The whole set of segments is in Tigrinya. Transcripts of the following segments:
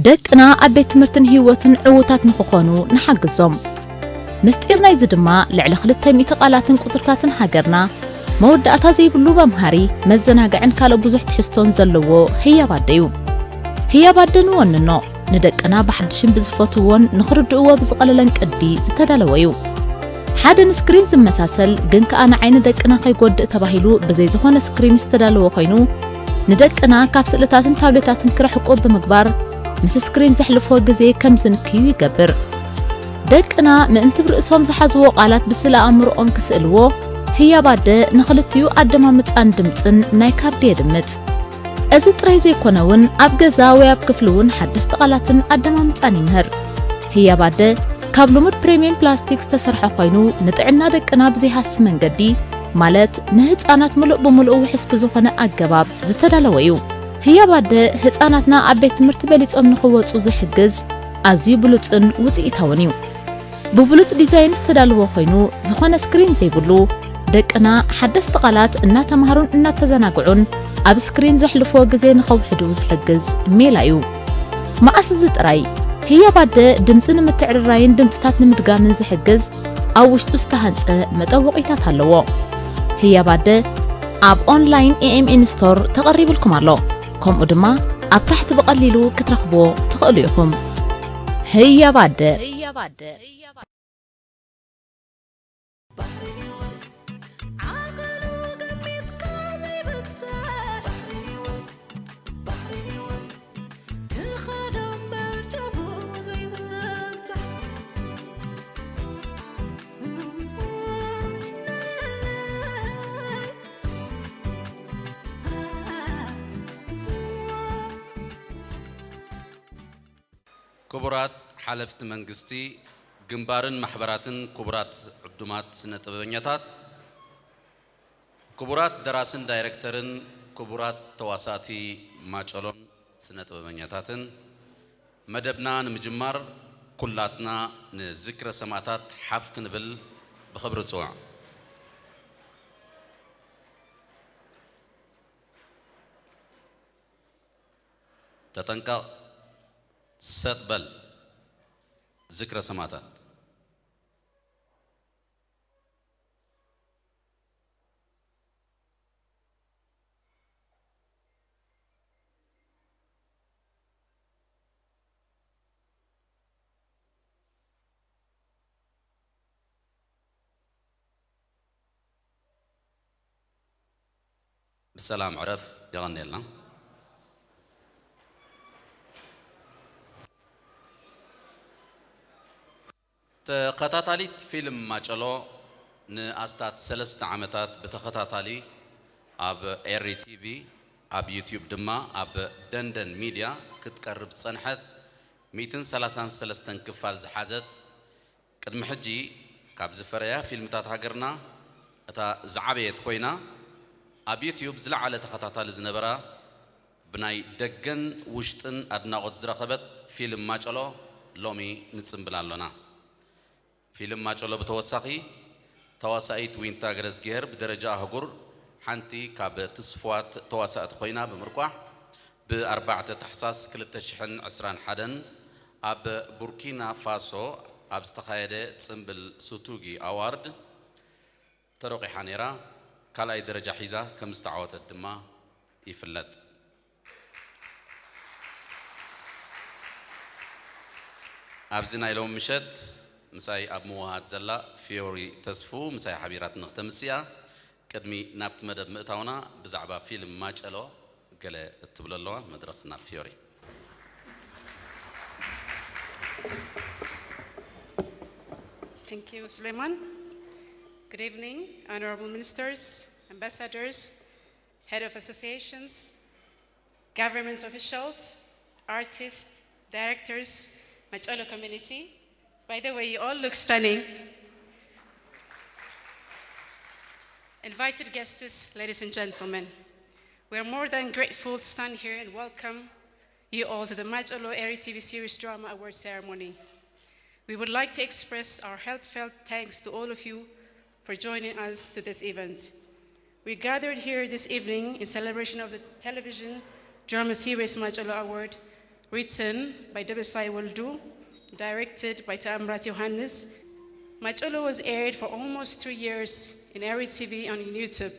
ደቅና ኣብ ቤት ትምህርትን ህይወትን ዕዉታት ንኽኾኑ ንሓግዞም። ምስጢር ናይዚ ድማ ልዕሊ ክልተ ሚእቲ ቃላትን ቁጽርታትን ሃገርና መወዳእታ ዘይብሉ መምሃሪ፣ መዘናግዕን ካልእ ብዙሕ ትሕዝቶን ዘለዎ ህያብ ኣደ እዩ። ህያብ ኣደ ንወንኖ፣ ንደቅና ብሓድሽን ብዝፈትውዎን ንኽርድእዎ ብዝቐለለን ቅዲ ዝተዳለወ እዩ። ሓደ ንስክሪን ዝመሳሰል ግን ከኣ ንዓይኒ ደቅና ከይጎድእ ተባሂሉ ብዘይ ዝኾነ ስክሪን ዝተዳለወ ኮይኑ፣ ንደቅና ካብ ስእልታትን ታብሌታትን ክርሕቁ ብምግባር ምስ ስክሪን ዘሕልፍዎ ግዜ ከም ዝንክዩ ይገብር። ደቅና ምእንቲ ብርእሶም ዝሓዝዎ ቃላት ብስእለ ኣእምሮኦም ክስእልዎ፣ ህያብ ኣደ ንኽልቲኡ ኣደማምጻን ድምጽን ናይ ካርዲ የድምጽ። እዚ ጥራይ ዘይኮነ እውን ኣብ ገዛ ወይ ኣብ ክፍሊ እውን ሓደስቲ ቃላትን ኣደማምጻን ይምህር። ህያብ ኣደ ካብ ልሙድ ፕሪምየም ፕላስቲክ ዝተሰርሐ ኮይኑ ንጥዕና ደቅና ብዘይሃሲ መንገዲ ማለት ንህፃናት ምሉእ ብምሉእ ውሕስ ብዝኾነ ኣገባብ ዝተዳለወ እዩ። ህያብ ኣደ ህፃናትና ኣብ ቤት ትምህርቲ በሊፆም ንኽወፁ ዝሕግዝ ኣዝዩ ብሉፅን ውፅኢታውን እዩ። ብብሉጽ ዲዛይን ዝተዳለወ ኮይኑ ዝኾነ ስክሪን ዘይብሉ፣ ደቅና ሓደስቲ ቃላት እናተማሃሩን እናተዘናግዑን ኣብ ስክሪን ዘሕልፍዎ ግዜ ንኸውሕዱ ዝሕግዝ ሜላ እዩ። መዓስ እዚ ጥራይ ህያብ ኣደ ድምጺ ንምትዕርራይን ድምጽታት ንምድጋምን ዝሕግዝ ኣብ ውሽጡ ዝተሃንጸ መጠወቒታት ኣለዎ። ህያብ ኣደ ኣብ ኦንላይን ኤኤምኤን ስቶር ተቐሪብልኩም ኣሎ። ከምኡ ድማ ኣብ ታሕቲ ብቐሊሉ ክትረኽብዎ ትኽእሉ ኢኹም። ህያብ ኣደ። ክቡራት ሓለፍቲ መንግስቲ፣ ግንባርን ማሕበራትን፣ ክቡራት ዕዱማት ስነ ጥበበኛታት፣ ክቡራት ደራስን ዳይረክተርን፣ ክቡራት ተዋሳእቲ ማጨሎን ስነ ጥበበኛታትን፣ መደብና ንምጅማር ኩላትና ንዝክረ ሰማእታት ሓፍ ክንብል ብኽብሪ እጽውዕ። ተጠንቀቕ፣ ሰጥ በል። ዝክረ ሰማእታት። ብሰላም ዕረፍ። የቐንየልና። ተኸታታሊት ፊልም ማጨሎ ንኣስታት ሰለስተ ዓመታት ብተኸታታሊ ኣብ ኤሪ ቲቪ፣ ኣብ ዩቲዩብ ድማ ኣብ ደንደን ሚድያ ክትቀርብ ዝጸንሐት ሚእትን ሰላሳን ሰለስተን ክፋል ዝሓዘት፣ ቅድሚ ሕጂ ካብ ዝፈረያ ፊልምታት ሃገርና እታ ዝዓበየት ኮይና፣ ኣብ ዩትዩብ ዝለዓለ ተኸታታሊ ዝነበራ፣ ብናይ ደገን ውሽጥን ኣድናቖት ዝረኸበት ፊልም ማጨሎ ሎሚ ንጽምብል ኣሎና። ፊልም ማጨሎ ብተወሳኺ፣ ተዋሳኢት ዊንታ ገረዝግሄር ብደረጃ ኣህጉር ሓንቲ ካብ ትስፉዋት ተዋሳእቲ ኮይና ብምርቋሕ፣ ብ ኣርባዕተ ታሕሳስ ክልተ ሽሕን ዕስራን ሓደን ኣብ ቡርኪና ፋሶ ኣብ ዝተኻየደ ጽምብል ሱቱጊ ኣዋርድ ተሮቒሓ ነይራ። ካልኣይ ደረጃ ሒዛ ከም ዝተዓወተት ድማ ይፍለጥ። ኣብዚ ናይ ሎሚ ምሸት ምሳይ ኣብ ምውሃድ ዘላ ፊዮሪ ተስፉ ምሳይ ሓቢራትኒ ክተምስያ። ቅድሚ ናብቲ መደብ ምእታውና ብዛዕባ ፊልም ማጨሎ ገለ እትብሎ ኣለዋ። መድረኽ ናብ ፊዮሪ። Thank you, Suleiman. Good evening, honorable ministers, ambassadors, head of associations, government officials, artists, directors, Macholo community. By the way, you all look stunning. Invited guests, ladies and gentlemen, we are more than grateful to stand here and welcome you all to the Macholo Eri T V Series Drama Award Ceremony. We would like to express our heartfelt thanks to all of you for joining us to this event. We gathered here this evening in celebration of the television drama series Macholo Award, Written by Debesay Woldu, directed by Taamrat Yohannes, Macolo was aired for almost three years in Eri T V on YouTube,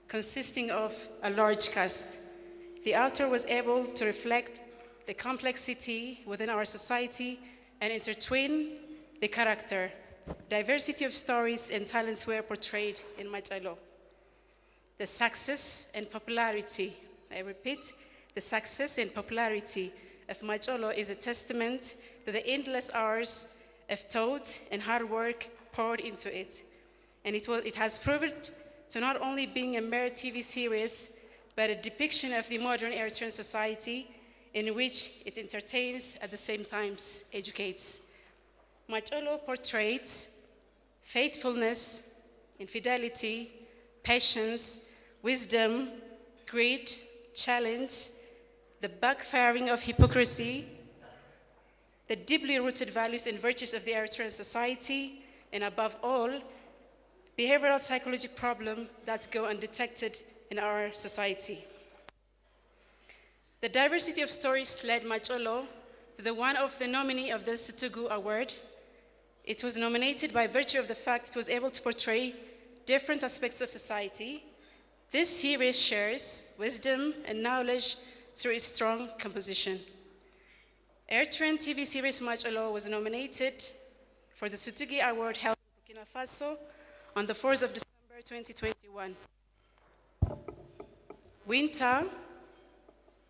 consisting of a large cast. The author was able to reflect the complexity within our society and intertwine the character. Diversity of stories and talents were portrayed in Macolo. The success and popularity, I repeat, the success and popularity of Macolo is a testament to the endless hours of thought and hard work poured into it. And it, will, it has proved to not only being a mere T V series, but a depiction of the modern Eritrean society in which it entertains at the same time educates. Macolo portrays faithfulness, infidelity, patience, wisdom, greed, challenge, the backfiring of hypocrisy, the deeply rooted values and virtues of the Eritrean society, and above all, behavioral psychology problems that go undetected in our society. The diversity of stories led Macolo to the one of the nominee of the Sutugu Award. It was nominated by virtue of the fact it was able to portray different aspects of society. This series shares wisdom and knowledge through its strong composition. Eritrean T V series Macolo was nominated for the Sutugi Award held in Burkina Faso on the fourth of December twenty twenty-one. Winter,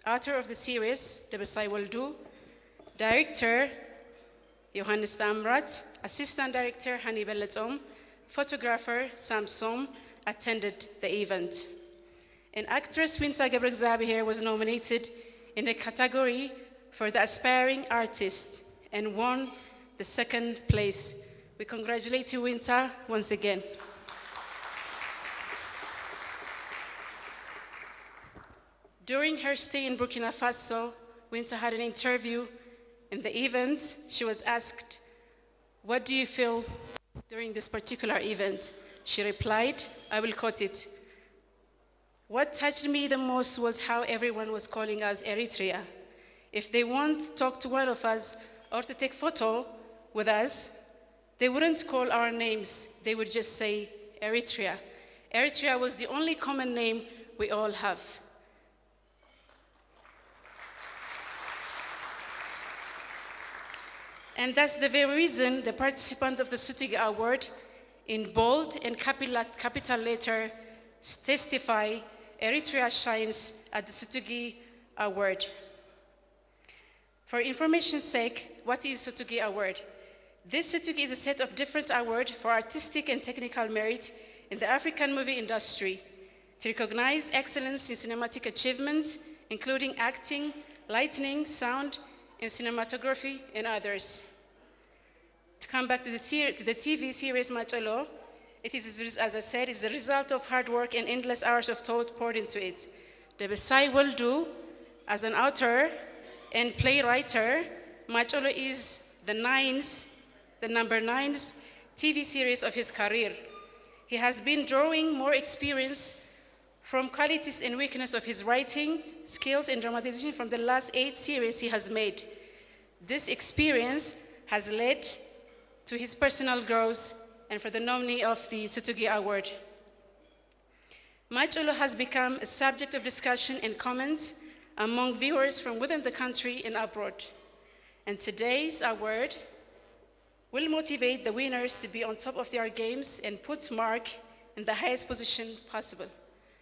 author of the series, Debesay Woldu, director, Johannes Damrat, assistant director, Hani Beletom, photographer, Samsom, attended the event. And actress Winter Gebreegzaabeheer was nominated in the category for the aspiring artist and won the second place. We congratulate you, Winter, once again. During her stay in Burkina Faso, Winter had an interview. In the event, she was asked, "What do you feel during this particular event?" She replied, I will quote it, "What touched me the most was how everyone was calling us Eritrea. If they want to talk to one of us or to take photo with us, they wouldn't call our names, they would just say Eritrea. Eritrea was the only common name we all have." And that's the very reason the participant of the Sutugi Award in bold and capital letter testify Eritrea shines at the Sutugi Award. For information's sake, what is Sutugi Award? This Sutugi is a set of different awards for artistic and technical merit in the African movie industry to recognize excellence in cinematic achievement, including acting, lighting, sound, and cinematography, and others. To come back to the, ser- to the T V series Macolo, it is, as I said, is the result of hard work and endless hours of thought poured into it. Debesay Woldu, as an author and playwriter, Macolo is the nines, the number nines T V series of his career. He has been drawing more experience from qualities and weakness of his writing skills and dramatization from the last eight series he has made. This experience has led to his personal growth and for the nominee of the Sutugi Award. Macolo has become a subject of discussion and comment among viewers from within the country and abroad. And today's award will motivate the winners to be on top of their games and put mark in the highest position possible.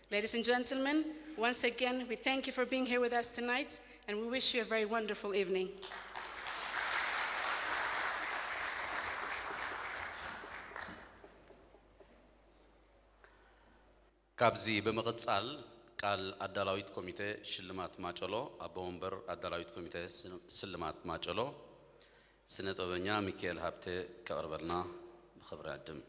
Ladies and gentlemen, once again, we thank you for being here with us tonight, and we wish you a very wonderful evening. ካብዚ ብምቕጻል ቃል ኣዳላዊት ኮሚቴ ሽልማት ማጨሎ ኣቦ ወንበር ኣዳላዊት ኮሚቴ ስልማት ማጨሎ ስነ ጥበበኛ ሚካኤል ሃብተ ከቕርበልና ብኽብሪ ዕድም።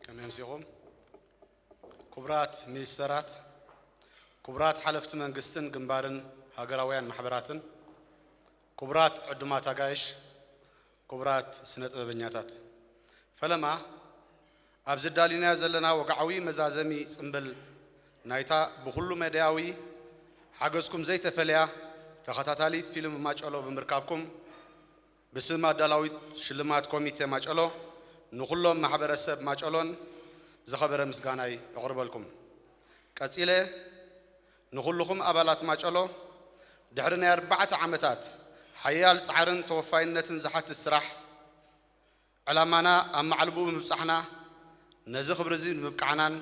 ከመይ ኣምሲኹም? ክቡራት ሚኒስተራት፣ ክቡራት ሓለፍቲ መንግስትን ግንባርን ሃገራውያን ማሕበራትን፣ ክቡራት ዕዱማት ኣጋይሽ፣ ክቡራት ስነ ጥበበኛታት፣ ፈለማ ኣብዚ ኣዳሊናዮ ዘለና ወግዓዊ መዛዘሚ ጽምብል ናይታ ብኹሉ መዳያዊ ሓገዝኩም ዘይተፈልያ ተኸታታሊት ፊልም ማጨሎ ብምርካብኩም፣ ብስም ኣዳላዊት ሽልማት ኮሚቴ ማጨሎ ንኹሎም ማሕበረሰብ ማጨሎን ዝኸበረ ምስጋናይ የቕርበልኩም። ቀጺለ ንኹልኹም ኣባላት ማጨሎ፣ ድሕሪ ናይ ኣርባዕተ ዓመታት ሓያል ጻዕርን ተወፋይነትን ዝሓትት ስራሕ፣ ዕላማና ኣብ ማዕልቡ ብምብጻሕና፣ ነዚ ክብሪ እዚ ንምብቃዕናን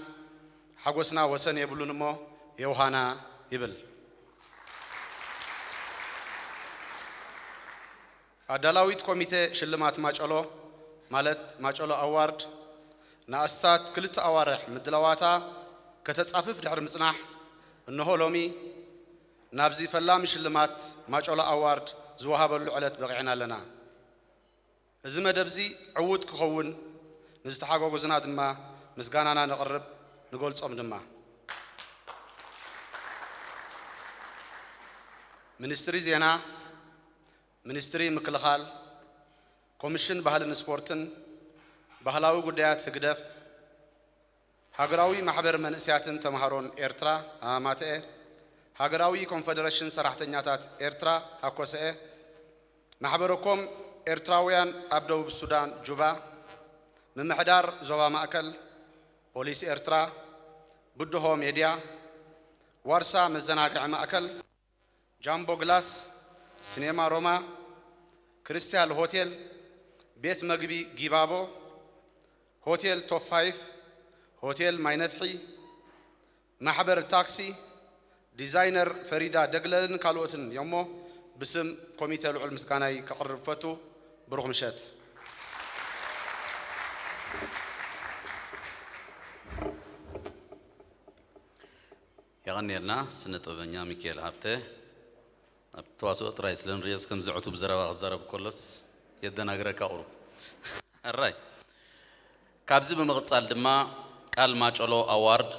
ሓጎስና ወሰን የብሉን እሞ የውሃና ይብል። ኣዳላዊት ኮሚቴ ሽልማት ማጨሎ፣ ማለት ማጨሎ ኣዋርድ፣ ንኣስታት ክልተ ኣዋርሕ ምድላዋታ ከተጻፍፍ ድሕሪ ምጽናሕ፣ እንሆ ሎሚ ናብዚ ፈላሚ ሽልማት ማጨሎ ኣዋርድ ዝወሃበሉ ዕለት በቒዕና ኣለና። እዚ መደብዚ ዕዉት ክኸውን ንዝተሓጋገዙና ድማ ምስጋናና ነቕርብ፣ ንገልጾም ድማ። ሚኒስትሪ ዜና፣ ሚኒስትሪ ምክልኻል፣ ኮሚሽን ባህልን ስፖርትን፣ ባህላዊ ጉዳያት ህግደፍ፣ ሃገራዊ ማሕበር መንእሰያትን ተምሃሮን ኤርትራ፣ ሃማማተኤ፣ ሃገራዊ ኮንፈደሬሽን ሰራሕተኛታት ኤርትራ፣ ሃኮሰኤ፣ ማሕበረኮም ኤርትራውያን ኣብ ደቡብ ሱዳን፣ ጁባ፣ ምምሕዳር ዞባ ማእከል፣ ፖሊስ ኤርትራ፣ ብድሆ ሜድያ፣ ዋርሳ መዘናግዒ ማእከል፣ ጃምቦ ግላስ፣ ሲኔማ ሮማ፣ ክሪስታል ሆቴል፣ ቤት መግቢ ጊባቦ፣ ሆቴል ቶፕ ፋይፍ፣ ሆቴል ማይነፍሒ፣ ማሕበር ታክሲ፣ ዲዛይነር ፈሪዳ ደግለልን ካልኦትን እዮሞ። ብስም ኮሚተ ልዑል ምስጋናይ ከቕርብ ፈቱ። ብሩኽ ምሸት። የቐንየልና ስነ ጥበበኛ ሚካኤል ሃብተ። ኣብ ተዋስኦ ጥራይ ስለ ንርእዮስ ከምዚ ዕቱብ ዘረባ ክዛረብ ከሎስ የደናግረካ ቁሩብ። ሕራይ። ካብዚ ብምቕጻል ድማ ቃል ማጨሎ ኣዋርድ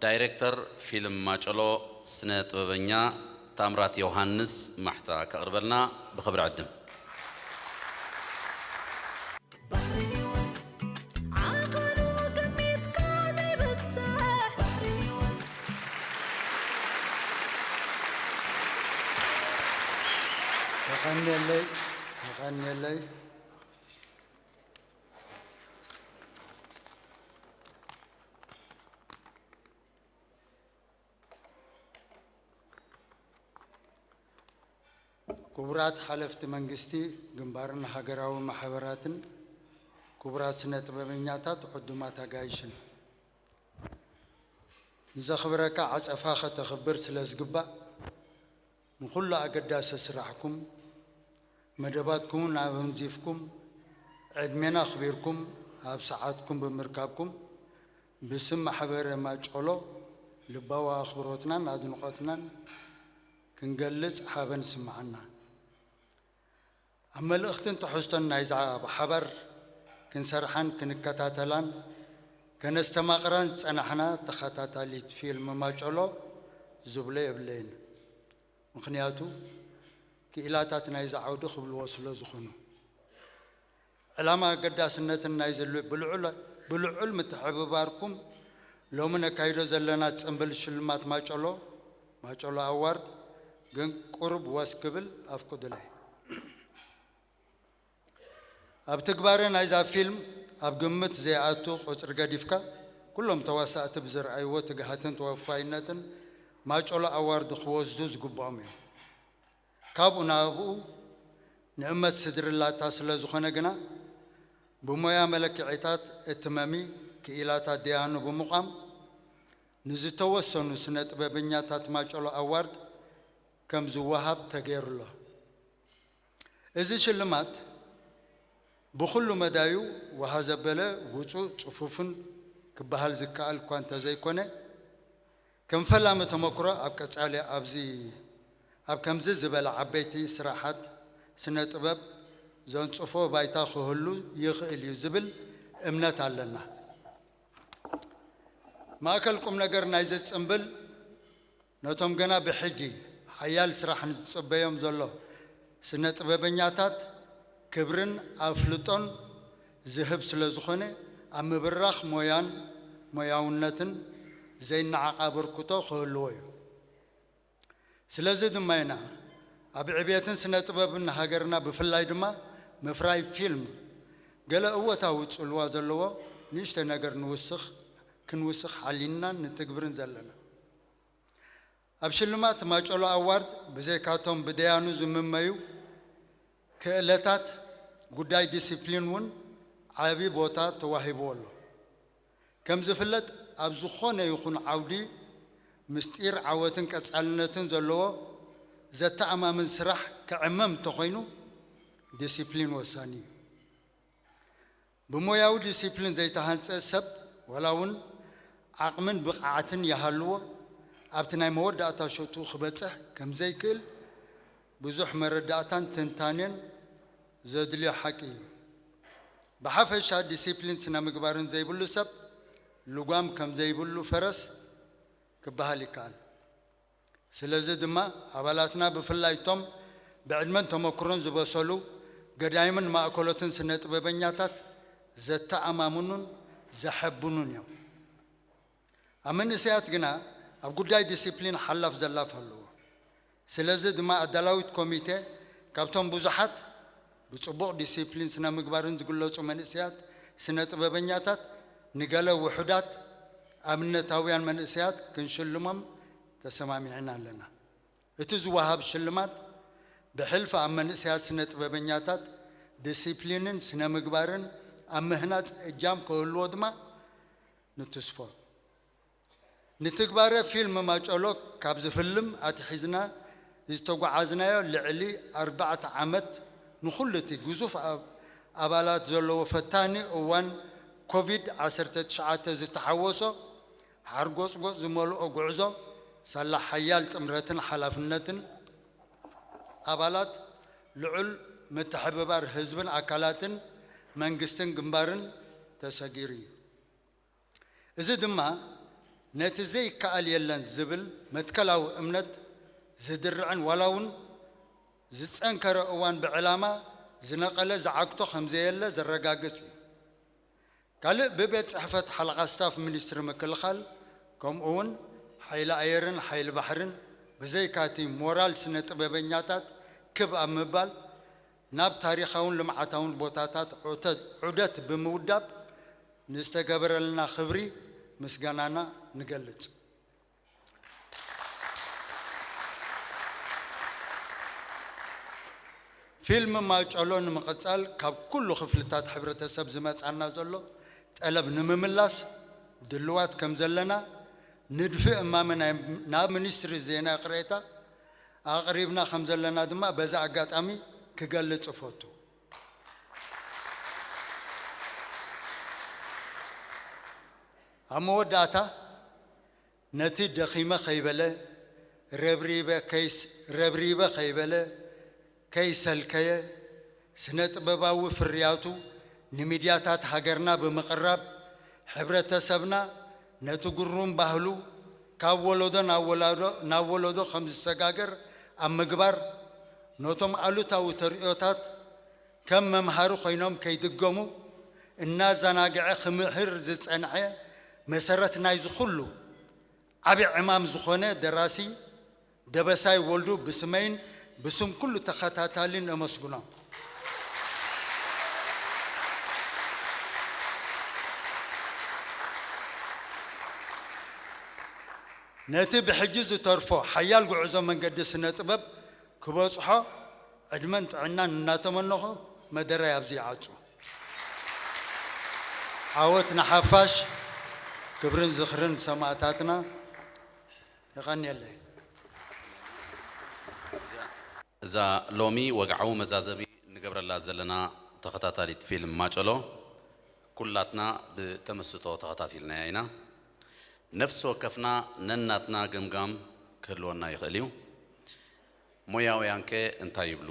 ዳይሬክተር ፊልም ማጨሎ ስነ ጥበበኛ ታምራት ዮሃንስ ማሕታ ከቕርበልና ብኽብሪ ዕድም። ባሕሪ ህይወት ዓቐኑ ግሚትካ ዘይብጻሕ ባሕሪ ህይወት። የቐንየለይ፣ የቐንየለይ። ክቡራት ሓለፍቲ መንግስቲ፣ ግንባርን ሃገራዊ ማሕበራትን፣ ክቡራት ስነ ጥበበኛታት፣ ዕዱማት ኣጋይሽን፣ ንዘኽብረካ ዓጸፋ ከተኽብር ስለ ዝግባእ፣ ንኹሉ ኣገዳሲ ስራሕኩም፣ መደባትኩም ናብ ኣወንዚፍኩም፣ ዕድሜና ኣኽቢርኩም፣ ኣብ ሰዓትኩም ብምርካብኩም፣ ብስም ማሕበረ ማጨሎ ልባዊ ኣኽብሮትናን ኣድንቖትናን ክንገልጽ ሓበን ይስምዓና። ኣብ መልእኽትን ትሕዝቶን ናይዛ ብሓባር ክንሰርሓን ክንከታተላን ከነስተማቕራን ዝጸናሕና ተኸታታሊት ፊልም ማጨሎ ዝብሎ የብለይን። ምኽንያቱ፣ ክኢላታት ናይዚ ዓውዲ ክብልዎ ስለ ዝኾኑ። ዕላማ ኣገዳስነትን ናይ ዘሎ ብልዑል፣ ብልዑል ምትሕብባርኩም ሎሚ ነካይዶ ዘለና ጽምብል ሽልማት ማጨሎ፣ ማጨሎ ኣዋርድ፣ ግን ቁሩብ ወስ ክብል ኣፍቅዱለይ። ኣብ ትግባረ ናይዛ ፊልም ኣብ ግምት ዘይኣቱ ቁጽሪ ገዲፍካ፣ ኩሎም ተዋሳእቲ ብዝረኣይዎ ትግሃትን ተወፋይነትን ማጨሎ ኣዋርድ ክወስዱ ዝግብኦም እዮም። ካብኡ ናብኡ ንእመት ስድርላታ ስለ ዝኾነ ግና፣ ብሞያ መለክዒታት እትመሚ ክኢላታት ደያኑ ብምቋም፣ ንዝተወሰኑ ስነ ጥበበኛታት ማጨሎ ኣዋርድ ከም ዝወሃብ ተገይሩ ኣሎ። እዚ ሽልማት ብኹሉ መዳዩ ወሃ ዘበለ ውጹእ ጽፉፍን ክበሃል ዝከኣል እኳ እንተዘይኮነ፣ ከም ፈላሚ ተመክሮ ኣብ ቀጻሊ ኣብዚ፣ ኣብ ከምዚ ዝበለ ዓበይቲ ስራሓት ስነ ጥበብ ዘንጽፎ ባይታ ክህሉ ይኽእል እዩ ዝብል እምነት ኣለና። ማእከል ቁም ነገር ናይዚ ጽምብል ነቶም ገና ብሕጂ ሓያል ስራሕ ንዝጽበዮም ዘሎ ስነ ጥበበኛታት ክብርን ኣፍልጦን ዝህብ ስለ ዝኾነ፣ ኣብ ምብራኽ ሞያን ሞያውነትን ዘይነዓቕ ኣበርክቶ ክህልዎ እዩ። ስለዚ ድማ ኢና ኣብ ዕብየትን ስነ ጥበብን ሃገርና፣ ብፍላይ ድማ ምፍራይ ፊልም፣ ገለ እወታዊ ጽልዋ ዘለዎ ንእሽቶ ነገር ንውስኽ፣ ክንውስኽ ሓሊንናን ንትግብርን ዘለና። ኣብ ሽልማት ማጨሎ ኣዋርድ፣ ብዘይካቶም ብደያኑ ዝምመዩ ክእለታት፣ ጉዳይ ዲሲፕሊን እውን ዓቢ ቦታ ተዋሂብዎ ኣሎ። ከም ዝፍለጥ፣ ኣብ ዝኾነ ይኹን ዓውዲ ምስጢር ዓወትን ቀጻልነትን ዘለዎ ዘተኣማምን ስራሕ ክዕመም እንተኾይኑ፣ ዲሲፕሊን ወሳኒ እዩ። ብሞያዊ ዲሲፕሊን ዘይተሃንጸ ሰብ፣ ዋላ እውን ዓቕምን ብቕዓትን ይሃልዎ፣ ኣብቲ ናይ መወዳእታ ሸቱ ክበጽሕ ከም ዘይክእል ብዙሕ መረዳእታን ትንታኔን ዘድልዮ ሓቂ እዩ። ብሓፈሻ፣ ዲሲፕሊን ስነ ምግባርን ዘይብሉ ሰብ፣ ልጓም ከም ዘይብሉ ፈረስ ክበሃል ይከኣል። ስለዚ ድማ፣ ኣባላትና፣ ብፍላይ እቶም ብዕድመን ተመክሮን ዝበሰሉ፣ ገዳይምን ማእከሎትን ስነ ጥበበኛታት፣ ዘተኣማምኑን ዘሐብኑን እዮም። ኣብ መንእሰያት ግና፣ ኣብ ጉዳይ ዲሲፕሊን ሓላፍ ዘላፍ ኣለዎ። ስለዚ ድማ፣ ኣዳላዊት ኮሚቴ ካብቶም ብዙሓት ብጽቡቕ ዲሲፕሊን ስነ ምግባርን ዝግለጹ መንእሰያት ስነ ጥበበኛታት፣ ንገለ ውሑዳት ኣብነታውያን መንእሰያት ክንሽልሞም ተሰማሚዕና ኣለና። እቲ ዝወሃብ ሽልማት፣ ብሕልፊ ኣብ መንእሰያት ስነ ጥበበኛታት ዲሲፕሊንን ስነ ምግባርን ኣብ ምህናጽ እጃም ክህልዎ ድማ ንትስፎ። ንትግባረ ፊልም ማጨሎ ካብ ዝፍልም ኣትሒዝና ዝተጓዓዝናዮ ልዕሊ ኣርባዕተ ዓመት፣ ንኹሉ እቲ ግዙፍ ኣብ-፣ ኣባላት ዘለዎ ፈታኒ እዋን ኮቪድ ዓሰርተ ትሽዓተ ዝተሓወሶ ሓርጎጽጎጽ ዝመልኦ ጉዕዞ፣ ሳላ ሓያል ጥምረትን ሓላፍነትን ኣባላት፣ ልዑል ምትሕብባር ህዝብን ኣካላትን መንግስትን ግንባርን ተሰጊሩ እዩ። እዚ ድማ፣ ነቲ ዘይከኣል የለን ዝብል መትከላዊ እምነት ዝድርዕን ዋላ እውን ዝጸንከረ እዋን ብዕላማ ዝነቐለ ዝዓግቶ ከም ዘየለ ዘረጋግጽ እዩ። ካልእ፣ ብቤት ጽሕፈት ሓለቓ ስታፍ ሚኒስትሪ ምክልኻል፣ ከምኡ እውን ሓይሊ ኣየርን ሓይሊ ባሕርን፣ ብዘይካቲ ሞራል ስነ ጥበበኛታት ክብ ኣብ ምባል፣ ናብ ታሪኻውን ልምዓታውን ቦታታት ዑተ-፣ ዑደት ብምውዳብ፣ ንዝተገበረልና ክብሪ ምስጋናና ንገልጽ። ፊልም ማጨሎ ንምቕጻል፣ ካብ ኩሉ ክፍልታት ሕብረተሰብ ዝመጻና ዘሎ ጠለብ ንምምላስ ድልዋት ከም ዘለና፣ ንድፊ እማመ ናይ-፣ ናብ ሚኒስትሪ ዜና ቅሬታ ኣቕሪብና ከም ዘለና ድማ በዚ ኣጋጣሚ ክገልጽ እፈቱ። ኣብ መወዳእታ፣ ነቲ ደኺመ ከይበለ፣ ረብሪበ ከይስ-፣ ረብሪበ ከይበለ፣ ከይሰልከየ፣ ስነ ጥበባዊ ፍርያቱ ንሚድያታት ሃገርና ብምቕራብ፣ ሕብረተሰብና ነቲ ግሩም ባህሉ ካብ ወለዶ ናብ ወላዶ፣ ናብ ወለዶ ከም ዝሰጋገር ኣብ ምግባር፣ ነቶም ኣሉታዊ ተርእዮታት ከም መምሃሪ ኮይኖም ከይድገሙ እናዘናግዐ ክምህር ዝጸንሐ፣ መሰረት ናይዚ ኩሉ ዓቢ ዕማም ዝኾነ ደራሲ ደበሳይ ወልዱ፣ ብስመይን ብስም ኩሉ ተኸታታሊን እመስግኖ። ነቲ ብሕጂ ዝተርፎ ሓያል ጉዕዞ መንገዲ ስነ ጥበብ ክበጽሖ ዕድመን ጥዕናን እናተመነኹ፣ መደረይ ኣብዚ ይዓጹ። ዓወት ንሓፋሽ፣ ክብርን ዝኽርን ሰማእታትና። የቐንየለይ። እዛ ሎሚ ወግዓዊ መዛዘሚ እንገብረላ ዘለና ተኸታታሊት ፊልም ማጨሎ፣ ኩላትና ብተመስጦ ተኸታቲልናያ ኢና። ነፍሲ ወከፍና ነናትና ገምጋም ክህልወና ይኽእል እዩ። ሞያውያንከ እንታይ ይብሉ?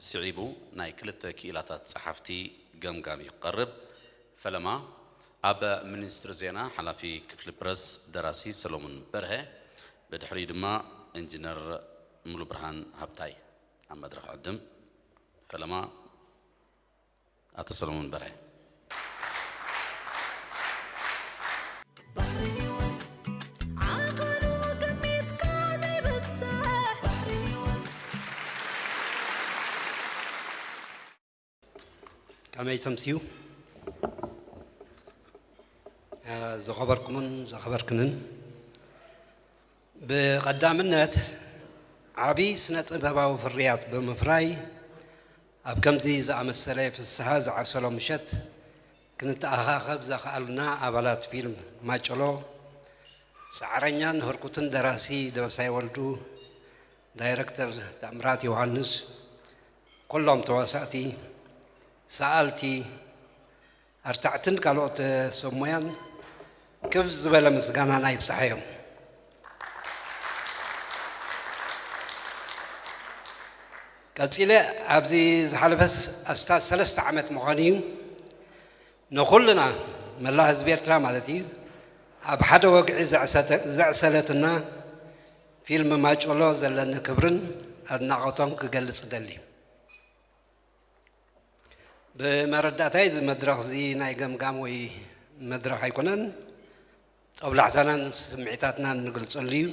ስዒቡ፣ ናይ ክልተ ክኢላታት ጸሓፍቲ ገምጋም እዩ ክቐርብ። ፈለማ፣ ኣብ ሚኒስትሪ ዜና ሓላፊ ክፍሊ ፕረስ ደራሲ ሰሎሙን በርሀ፣ ብድሕሪኡ ድማ ኢንጂነር ሙሉብርሃን ሃብታይ ኣብ መድረኽ ዕድም። ፈለማ ኣቶ ሰሎሞን በርሀ። ከመይ ተምስዩ? ዝኸበርኩምን ዘኸበርክንን፣ ብቐዳምነት ዓቢ ስነ ጥበባዊ ፍርያት ብምፍራይ ኣብ ከምዚ ዝኣመሰለ ፍስሃ ዝዓሰሎ ምሸት ክንተኣኻኸብ ዘኽኣሉና ኣባላት ፊልም ማጨሎ፣ ጻዕረኛን ህርኩትን ደራሲ ደበሳይ ወልዱ፣ ዳይረክተር ታምራት ዮሃንስ፣ ኩሎም ተዋሳእቲ፣ ሰኣልቲ፣ ኣርታዕትን ካልኦት ሰብ ሞያን ክብ ዝበለ ምስጋናና ይብጻሓዮም። ቀጺለ ኣብዚ ዝሓለፈ ኣስታት ሰለስተ ዓመት ምዃኑ እዩ፣ ንኹልና መላእ ህዝቢ ኤርትራ ማለት እዩ፣ ኣብ ሓደ ወግዒ ዘዕሰተ- ዘዕሰለትና ፊልም ማጨሎ ዘለኒ ክብርን ኣድናቖቶም ክገልጽ እደሊ። ብመረዳእታይ እዚ መድረኽ እዚ ናይ ገምጋም ወይ መድረኽ ኣይኮነን፣ ጦብላሕታናን ስምዒታትናን ንገልጸሉ እዩ።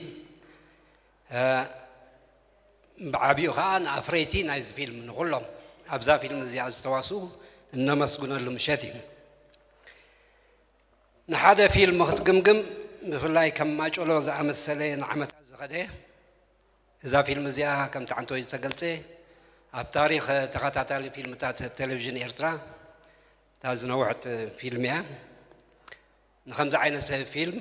ብዓቢኡ ኸኣ ንኣፍረይቲ ናይዚ ፊልም ንኹሎም ኣብዛ ፊልም እዚኣ ዝተዋስኡ እነመስግነሉ ምሸት እዩ። ንሓደ ፊልም ክትግምግም ብፍላይ ከም ማጨሎ ዝኣመሰለ ንዓመታት ዝኸደ እዛ ፊልም እዚኣ ከምቲ ዓንቶይ ዝተገልጸ ኣብ ታሪኽ ተኸታታሊ ፊልምታት ቴሌቪዥን ኤርትራ እታ ዝነውሐት ፊልም እያ። ንኸምዚ ዓይነት ፊልም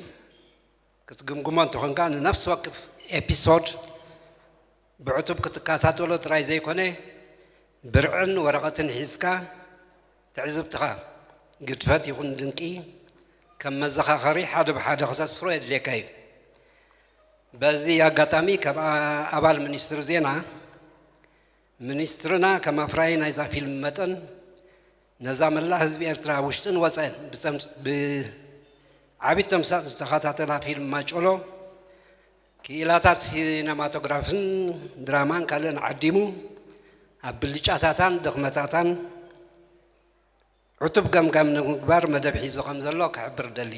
ክትግምግሞ እንተኾንካ ንነፍሲ ወክፍ ኤፒሶድ ብዕቱብ ክትከታተሎ ጥራይ ዘይኮነ ብርዕን ወረቐትን ሒዝካ ትዕዝብትኻ ግድፈት ይኹን ድንቂ ከም መዘኻኸሪ ሓደ ብሓደ ክተስፍሮ የድልየካ እዩ። በዚ ኣጋጣሚ ከም ኣባል ሚኒስትሪ ዜና ሚኒስትርና ከም ኣፍራዪ ናይዛ ፊልም መጠን ነዛ መላእ ህዝቢ ኤርትራ ውሽጥን ወጸን ብዓቢ ተምሳጥ ዝተኸታተላ ፊልም ማጨሎ ክኢላታት ሲነማቶግራፍን ድራማን ካልእን ዓዲሙ ኣብ ብልጫታታን ድኽመታታን ዕቱብ ገምጋም ንምግባር መደብ ሒዙ ከም ዘሎ ክሕብር እደሊ።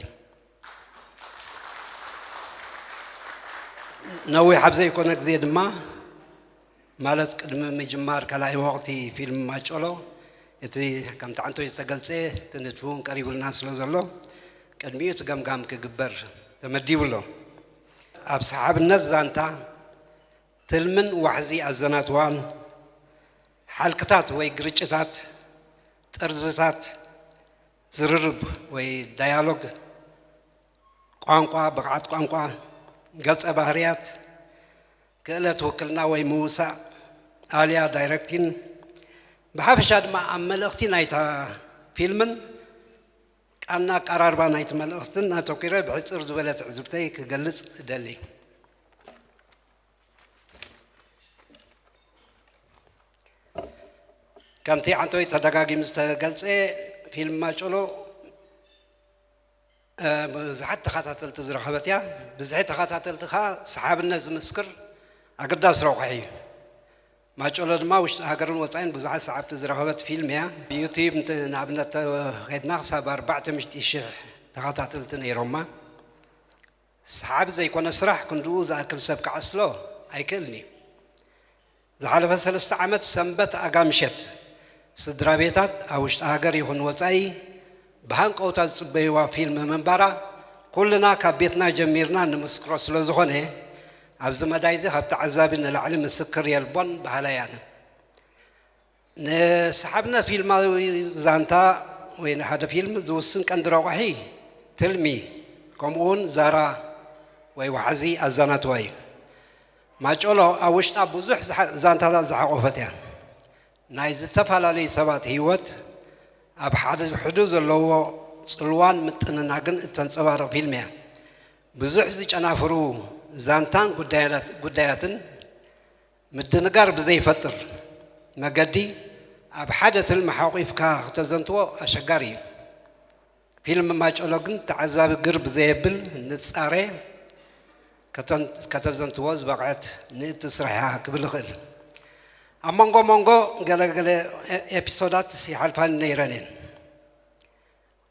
ነዊሕ ኣብ ዘይኮነ ግዜ ድማ ማለት ቅድሚ ምጅማር ካልኣይ ወቕቲ ፊልም ማጨሎ እቲ ከምቲ ዓንቶይ ዝተገልጸ እቲ ንድፊ እውን ቀሪቡልና ስለ ዘሎ ቅድሚኡ እቲ ገምጋም ክግበር ተመዲቡ ኣሎ። ኣብ ሰሓብነት ዛንታ ትልምን ዋሕዚ ኣዘናትዋን ሓልክታት ወይ ግርጭታት፣ ጥርዝታት ዝርርብ ወይ ዳያሎግ፣ ቋንቋ፣ ብቕዓት ቋንቋ፣ ገጸ ባህርያት፣ ክእለት ውክልና ወይ ምውሳእ፣ ኣልያ ዳይረክቲን፣ ብሓፈሻ ድማ ኣብ መልእኽቲ ናይታ ፊልምን ቃና ኣቀራርባ ናይቲ መልእኽትን ኣተኲረ ብሕጽር ዝበለ ትዕዝብተይ ክገልጽ እደሊ። ከምቲ ዓንቶይ ተደጋጊሙ ዝተገልጸ ፊልም ማጨሎ ብዙሓት ተኸታተልቲ ዝረኸበት እያ። ብዝሒ ተኸታተልቲ ኸኣ ሰሓብነት ዝምስክር ኣገዳሲ ረቑሒ እዩ። ማጨሎ ድማ ውሽጢ ሃገርን ወጻኢን ብዙሓት ሰዓብቲ ዝረኸበት ፊልም እያ። ብዩቲዩብ ንኣብነት ከድና ክሳብ ኣርባዕተ ሚእቲ ሽሕ ተኸታተልቲ ነይሮማ። ሰሓቢ ዘይኮነ ስራሕ ክንድኡ ዝኣክል ሰብ ክዓስሎ ኣይክእልን እዩ። ዝሓለፈ ሰለስተ ዓመት ሰንበት ኣጋ ምሸት ስድራ ቤታት ኣብ ውሽጢ ሃገር ይኹን ወጻኢ ብሃንቀውታ ዝጽበይዋ ፊልም ምንባራ ኩልና ካብ ቤትና ጀሚርና ንምስክሮ ስለ ዝኾነ ኣብዚ መዳይ እዚ ካብ ተዓዛቢ ንላዕሊ ምስክር የልቦን በሃላይ ኣነ። ንሰሓብነት ፊልማዊ ዛንታ ወይ ንሓደ ፊልም ዝውስን ቀንዲ ረቋሒ ትልሚ ከምኡ እውን ዛራ ወይ ዋሕዚ ኣዛናትዋ እዩ። ማጨሎ ኣብ ውሽጣ ብዙሕ ዛንታታት ዝሓቖፈት እያ። ናይ ዝተፈላለዩ ሰባት ህይወት ኣብ ሓደ ሕዱ ዘለዎ ጽልዋን ምጥንናግን እተንጸባርቕ ፊልም እያ። ብዙሕ ዝጨናፍሩ ዛንታን ጉዳያትን ምድንጋር ብዘይፈጥር መገዲ ኣብ ሓደ ትልሚ ሓቑፍካ ክተዘንትዎ ኣሸጋሪ እዩ። ፊልም ማጨሎ ግን ተዓዛቢ ግር ብዘየብል ንጻረ ከተዘንትዎ ዝበቕዐት ንእቲ ስራሕ እያ ክብል እኽእል። ኣብ መንጎ መንጎ ገለ ገለ ኤ- ኤፒሶዳት ይሓልፋኒ ነይረን እየን።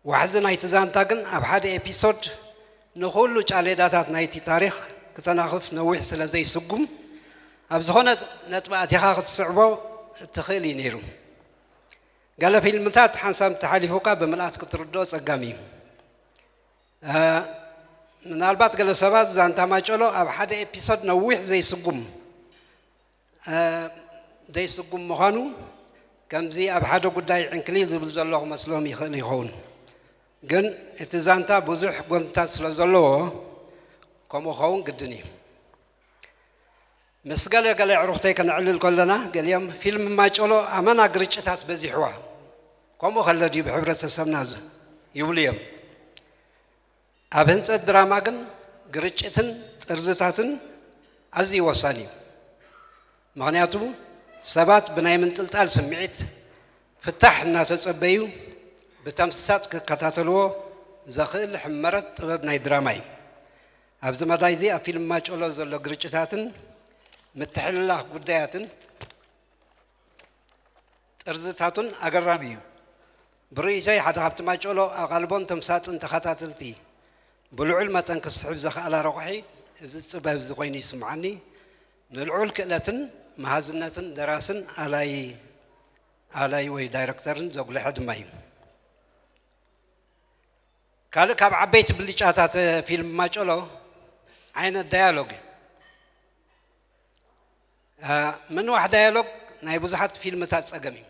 ዋሕዚ ናይቲ ዛንታ ግን ኣብ ሓደ ኤፒሶድ ንኹሉ ጫሌዳታት ናይቲ ታሪኽ ክተናኽፍ ነዊሕ ስለ ዘይስጉም፣ ኣብ ዝኾነ ነጥቢ ኣቲኻ ክትስዕቦ እትኽእል እዩ ነይሩ። ገለ ፊልምታት ሓንሳብ እንተሓሊፉካ ብምልኣት ክትርድኦ ጸጋም እዩ። እ፣ ምናልባት ገለ ሰባት ዛንታ ማጨሎ ኣብ ሓደ ኤፒሶድ ነዊሕ ዘይስጉም፣ እ፣ ዘይስጉም ምዃኑ ከምዚ ኣብ ሓደ ጉዳይ ዕንክሊል ዝብል ዘሎ ክመስሎም ይኽእል ይኸውን። ግን እቲ ዛንታ ብዙሕ ጎንታት ስለ ዘለዎ ከምኡ ክኸውን ግድን እዩ። ምስ ገለ ገለ ኣዕሩኽተይ ከነዕልል ከለና፣ ገሊኦም ፊልም ማጨሎ ኣመና ግርጭታት በዚሕዋ፣ ከምኡ ከሎ ድዩ ብሕብረተሰብና ዝ- ይብሉ እዮም። ኣብ ህንጸት ድራማ ግን ግርጭትን ጥርዝታትን ኣዝዩ ወሳኒ እዩ። ምኽንያቱ ሰባት ብናይ ምንጥልጣል ስምዒት ፍታሕ እናተጸበዩ ብተምሳጥ ክከታተልዎ ዘኽእል ሕመረት ጥበብ ናይ ድራማ እዩ። ኣብዚ መዳይ እዚ ኣብ ፊልም ማጨሎ ዘሎ ግርጭታትን ምትሕልላኽ ጉዳያትን ጥርዝታቱን ኣገራሚ እዩ። ብርእይቶይ ሓደ ካብቲ ማጨሎ ኣቓልቦን ተምሳጥን ተኸታተልቲ ብልዑል መጠን ክስሕብ ዘኽኣላ ረቑሒ እዚ ጥበብ እዚ ኮይኑ ይስምዓኒ። ንልዑል ክእለትን መሃዝነትን ደራስን ኣላይ ኣላይ ወይ ዳይረክተርን ዘጉልሐ ድማ እዩ። ካልእ ካብ ዓበይቲ ብልጫታት ፊልም ማጨሎ ዓይነት ዳያሎግ እዩ። ምንዋሕ ዳያሎግ ናይ ብዙሓት ፊልምታት ጸገም እዩ።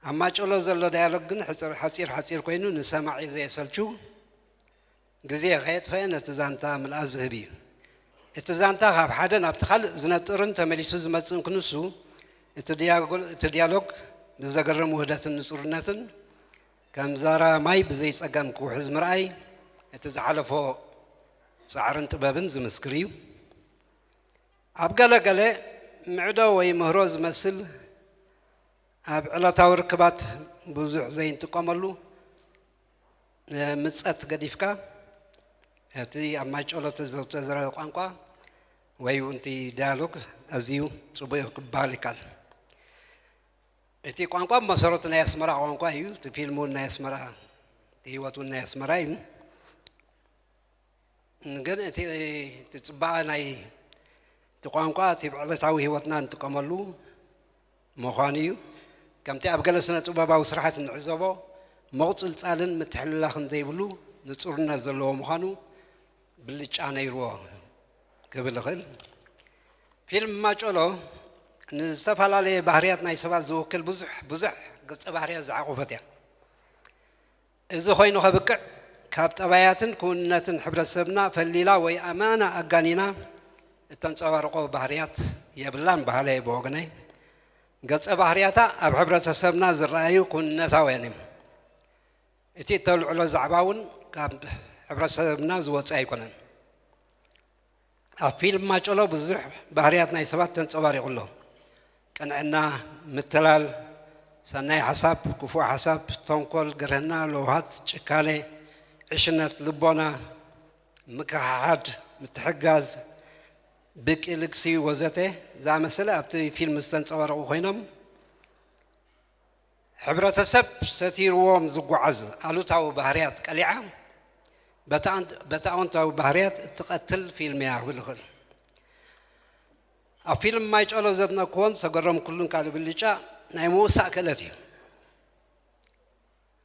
ኣብ ማጨሎ ዘሎ ዳያሎግ ግን ሕጽር- ሓጺር ሓጺር ኮይኑ ንሰማዒ ዘየሰልችው፣ ግዜ ከየጥፈአ ነቲ ዛንታ ምልኣት ዝህብ እዩ። እቲ ዛንታ ካብ ሓደ ናብቲ ካልእ ዝነጥርን ተመሊሱ ዝመጽእን ክንሱ፣ እቲ ዲያጎል- እቲ ዲያሎግ ብዘገርም ውህደትን ንጹርነትን ከም ዛራ ማይ ብዘይ ጸገም ክውሕዝ ምርኣይ እቲ ዝሓለፎ ጻዕርን ጥበብን ዝምስክር እዩ። ኣብ ገለ ገለ ምዕዶ ወይ ምህሮ ዝመስል ኣብ ዕለታዊ ርክባት ብዙሕ ዘይንጥቀመሉ ምጸት ገዲፍካ እቲ ኣብ ማይጨሎ ተዘውተረ ቋንቋ ወይ እውን እቲ ዳያሎግ ኣዝዩ ጽቡቕ እዩ ክበሃል ይከኣል። እቲ ቋንቋ ብመሰረቱ ናይ ኣስመራ ቋንቋ እዩ። እቲ ፊልም እውን ናይ ኣስመራ፣ እቲ ህይወት እውን ናይ ኣስመራ እዩ። ግን እቲ እቲ ጽባቐ ናይ እቲ ቋንቋ እቲ ዕለታዊ ህይወትና እንጥቀመሉ ምዃኑ እዩ። ከምቲ ኣብ ገለ ስነ ጥበባዊ ስራሓት እንዕዘቦ ምቕጽልጻልን ምትሕልላኽን ዘይብሉ ንጹርነት ዘለዎ ምዃኑ ብልጫ ነይርዎ ክብል እኽእል። ፊልም ማጨሎ ንዝተፈላለየ ባህርያት ናይ ሰባት ዝውክል ብዙሕ ብዙሕ ገጸ ባህርያት ዝዓቆፈት እያ። እዚ ኮይኑ ከብቅዕ ካብ ጠባያትን ክውንነትን ሕብረተሰብና ፈሊላ ወይ ኣመና ኣጋኒና እተንጸባርቆ ባህርያት የብላን በሃላይ ብወገነይ። ገጸ ባህርያታ ኣብ ሕብረተሰብና ዝረኣዩ ክውንነታውያን እዮም። እቲ እተልዕሎ ዛዕባ እውን ካብ ሕብረተሰብና ዝወጽእ ኣይኮነን። ኣብ ፊልም ማጨሎ ብዙሕ ባህርያት ናይ ሰባት ተንጸባሪቑ ኣሎ። ቅንዕና፣ ምትላል፣ ሰናይ ሓሳብ፣ ክፉእ ሓሳብ፣ ተንኮል፣ ግርህና፣ ለውሃት፣ ጭካኔ፣ ዕሽነት፣ ልቦና፣ ምክሕሓድ፣ ምትሕጋዝ፣ ብቂ ልግሲ ወዘተ ዝኣመሰለ ኣብቲ ፊልም ዝተንጸባረቑ ኮይኖም፣ ሕብረተሰብ ሰቲርዎም ዝጓዓዝ ኣሉታዊ ባህርያት ቀሊዓ በቲ ኣን- በቲ ኣወንታዊ ባህርያት እትቐትል ፊልም እያ ክብል እኽእል። ኣብ ፊልም ማይጨሎ ዘድነቅኩዎን ዝተገረምኩሉን ካልእ ብልጫ ናይ ምውሳእ ክእለት እዩ።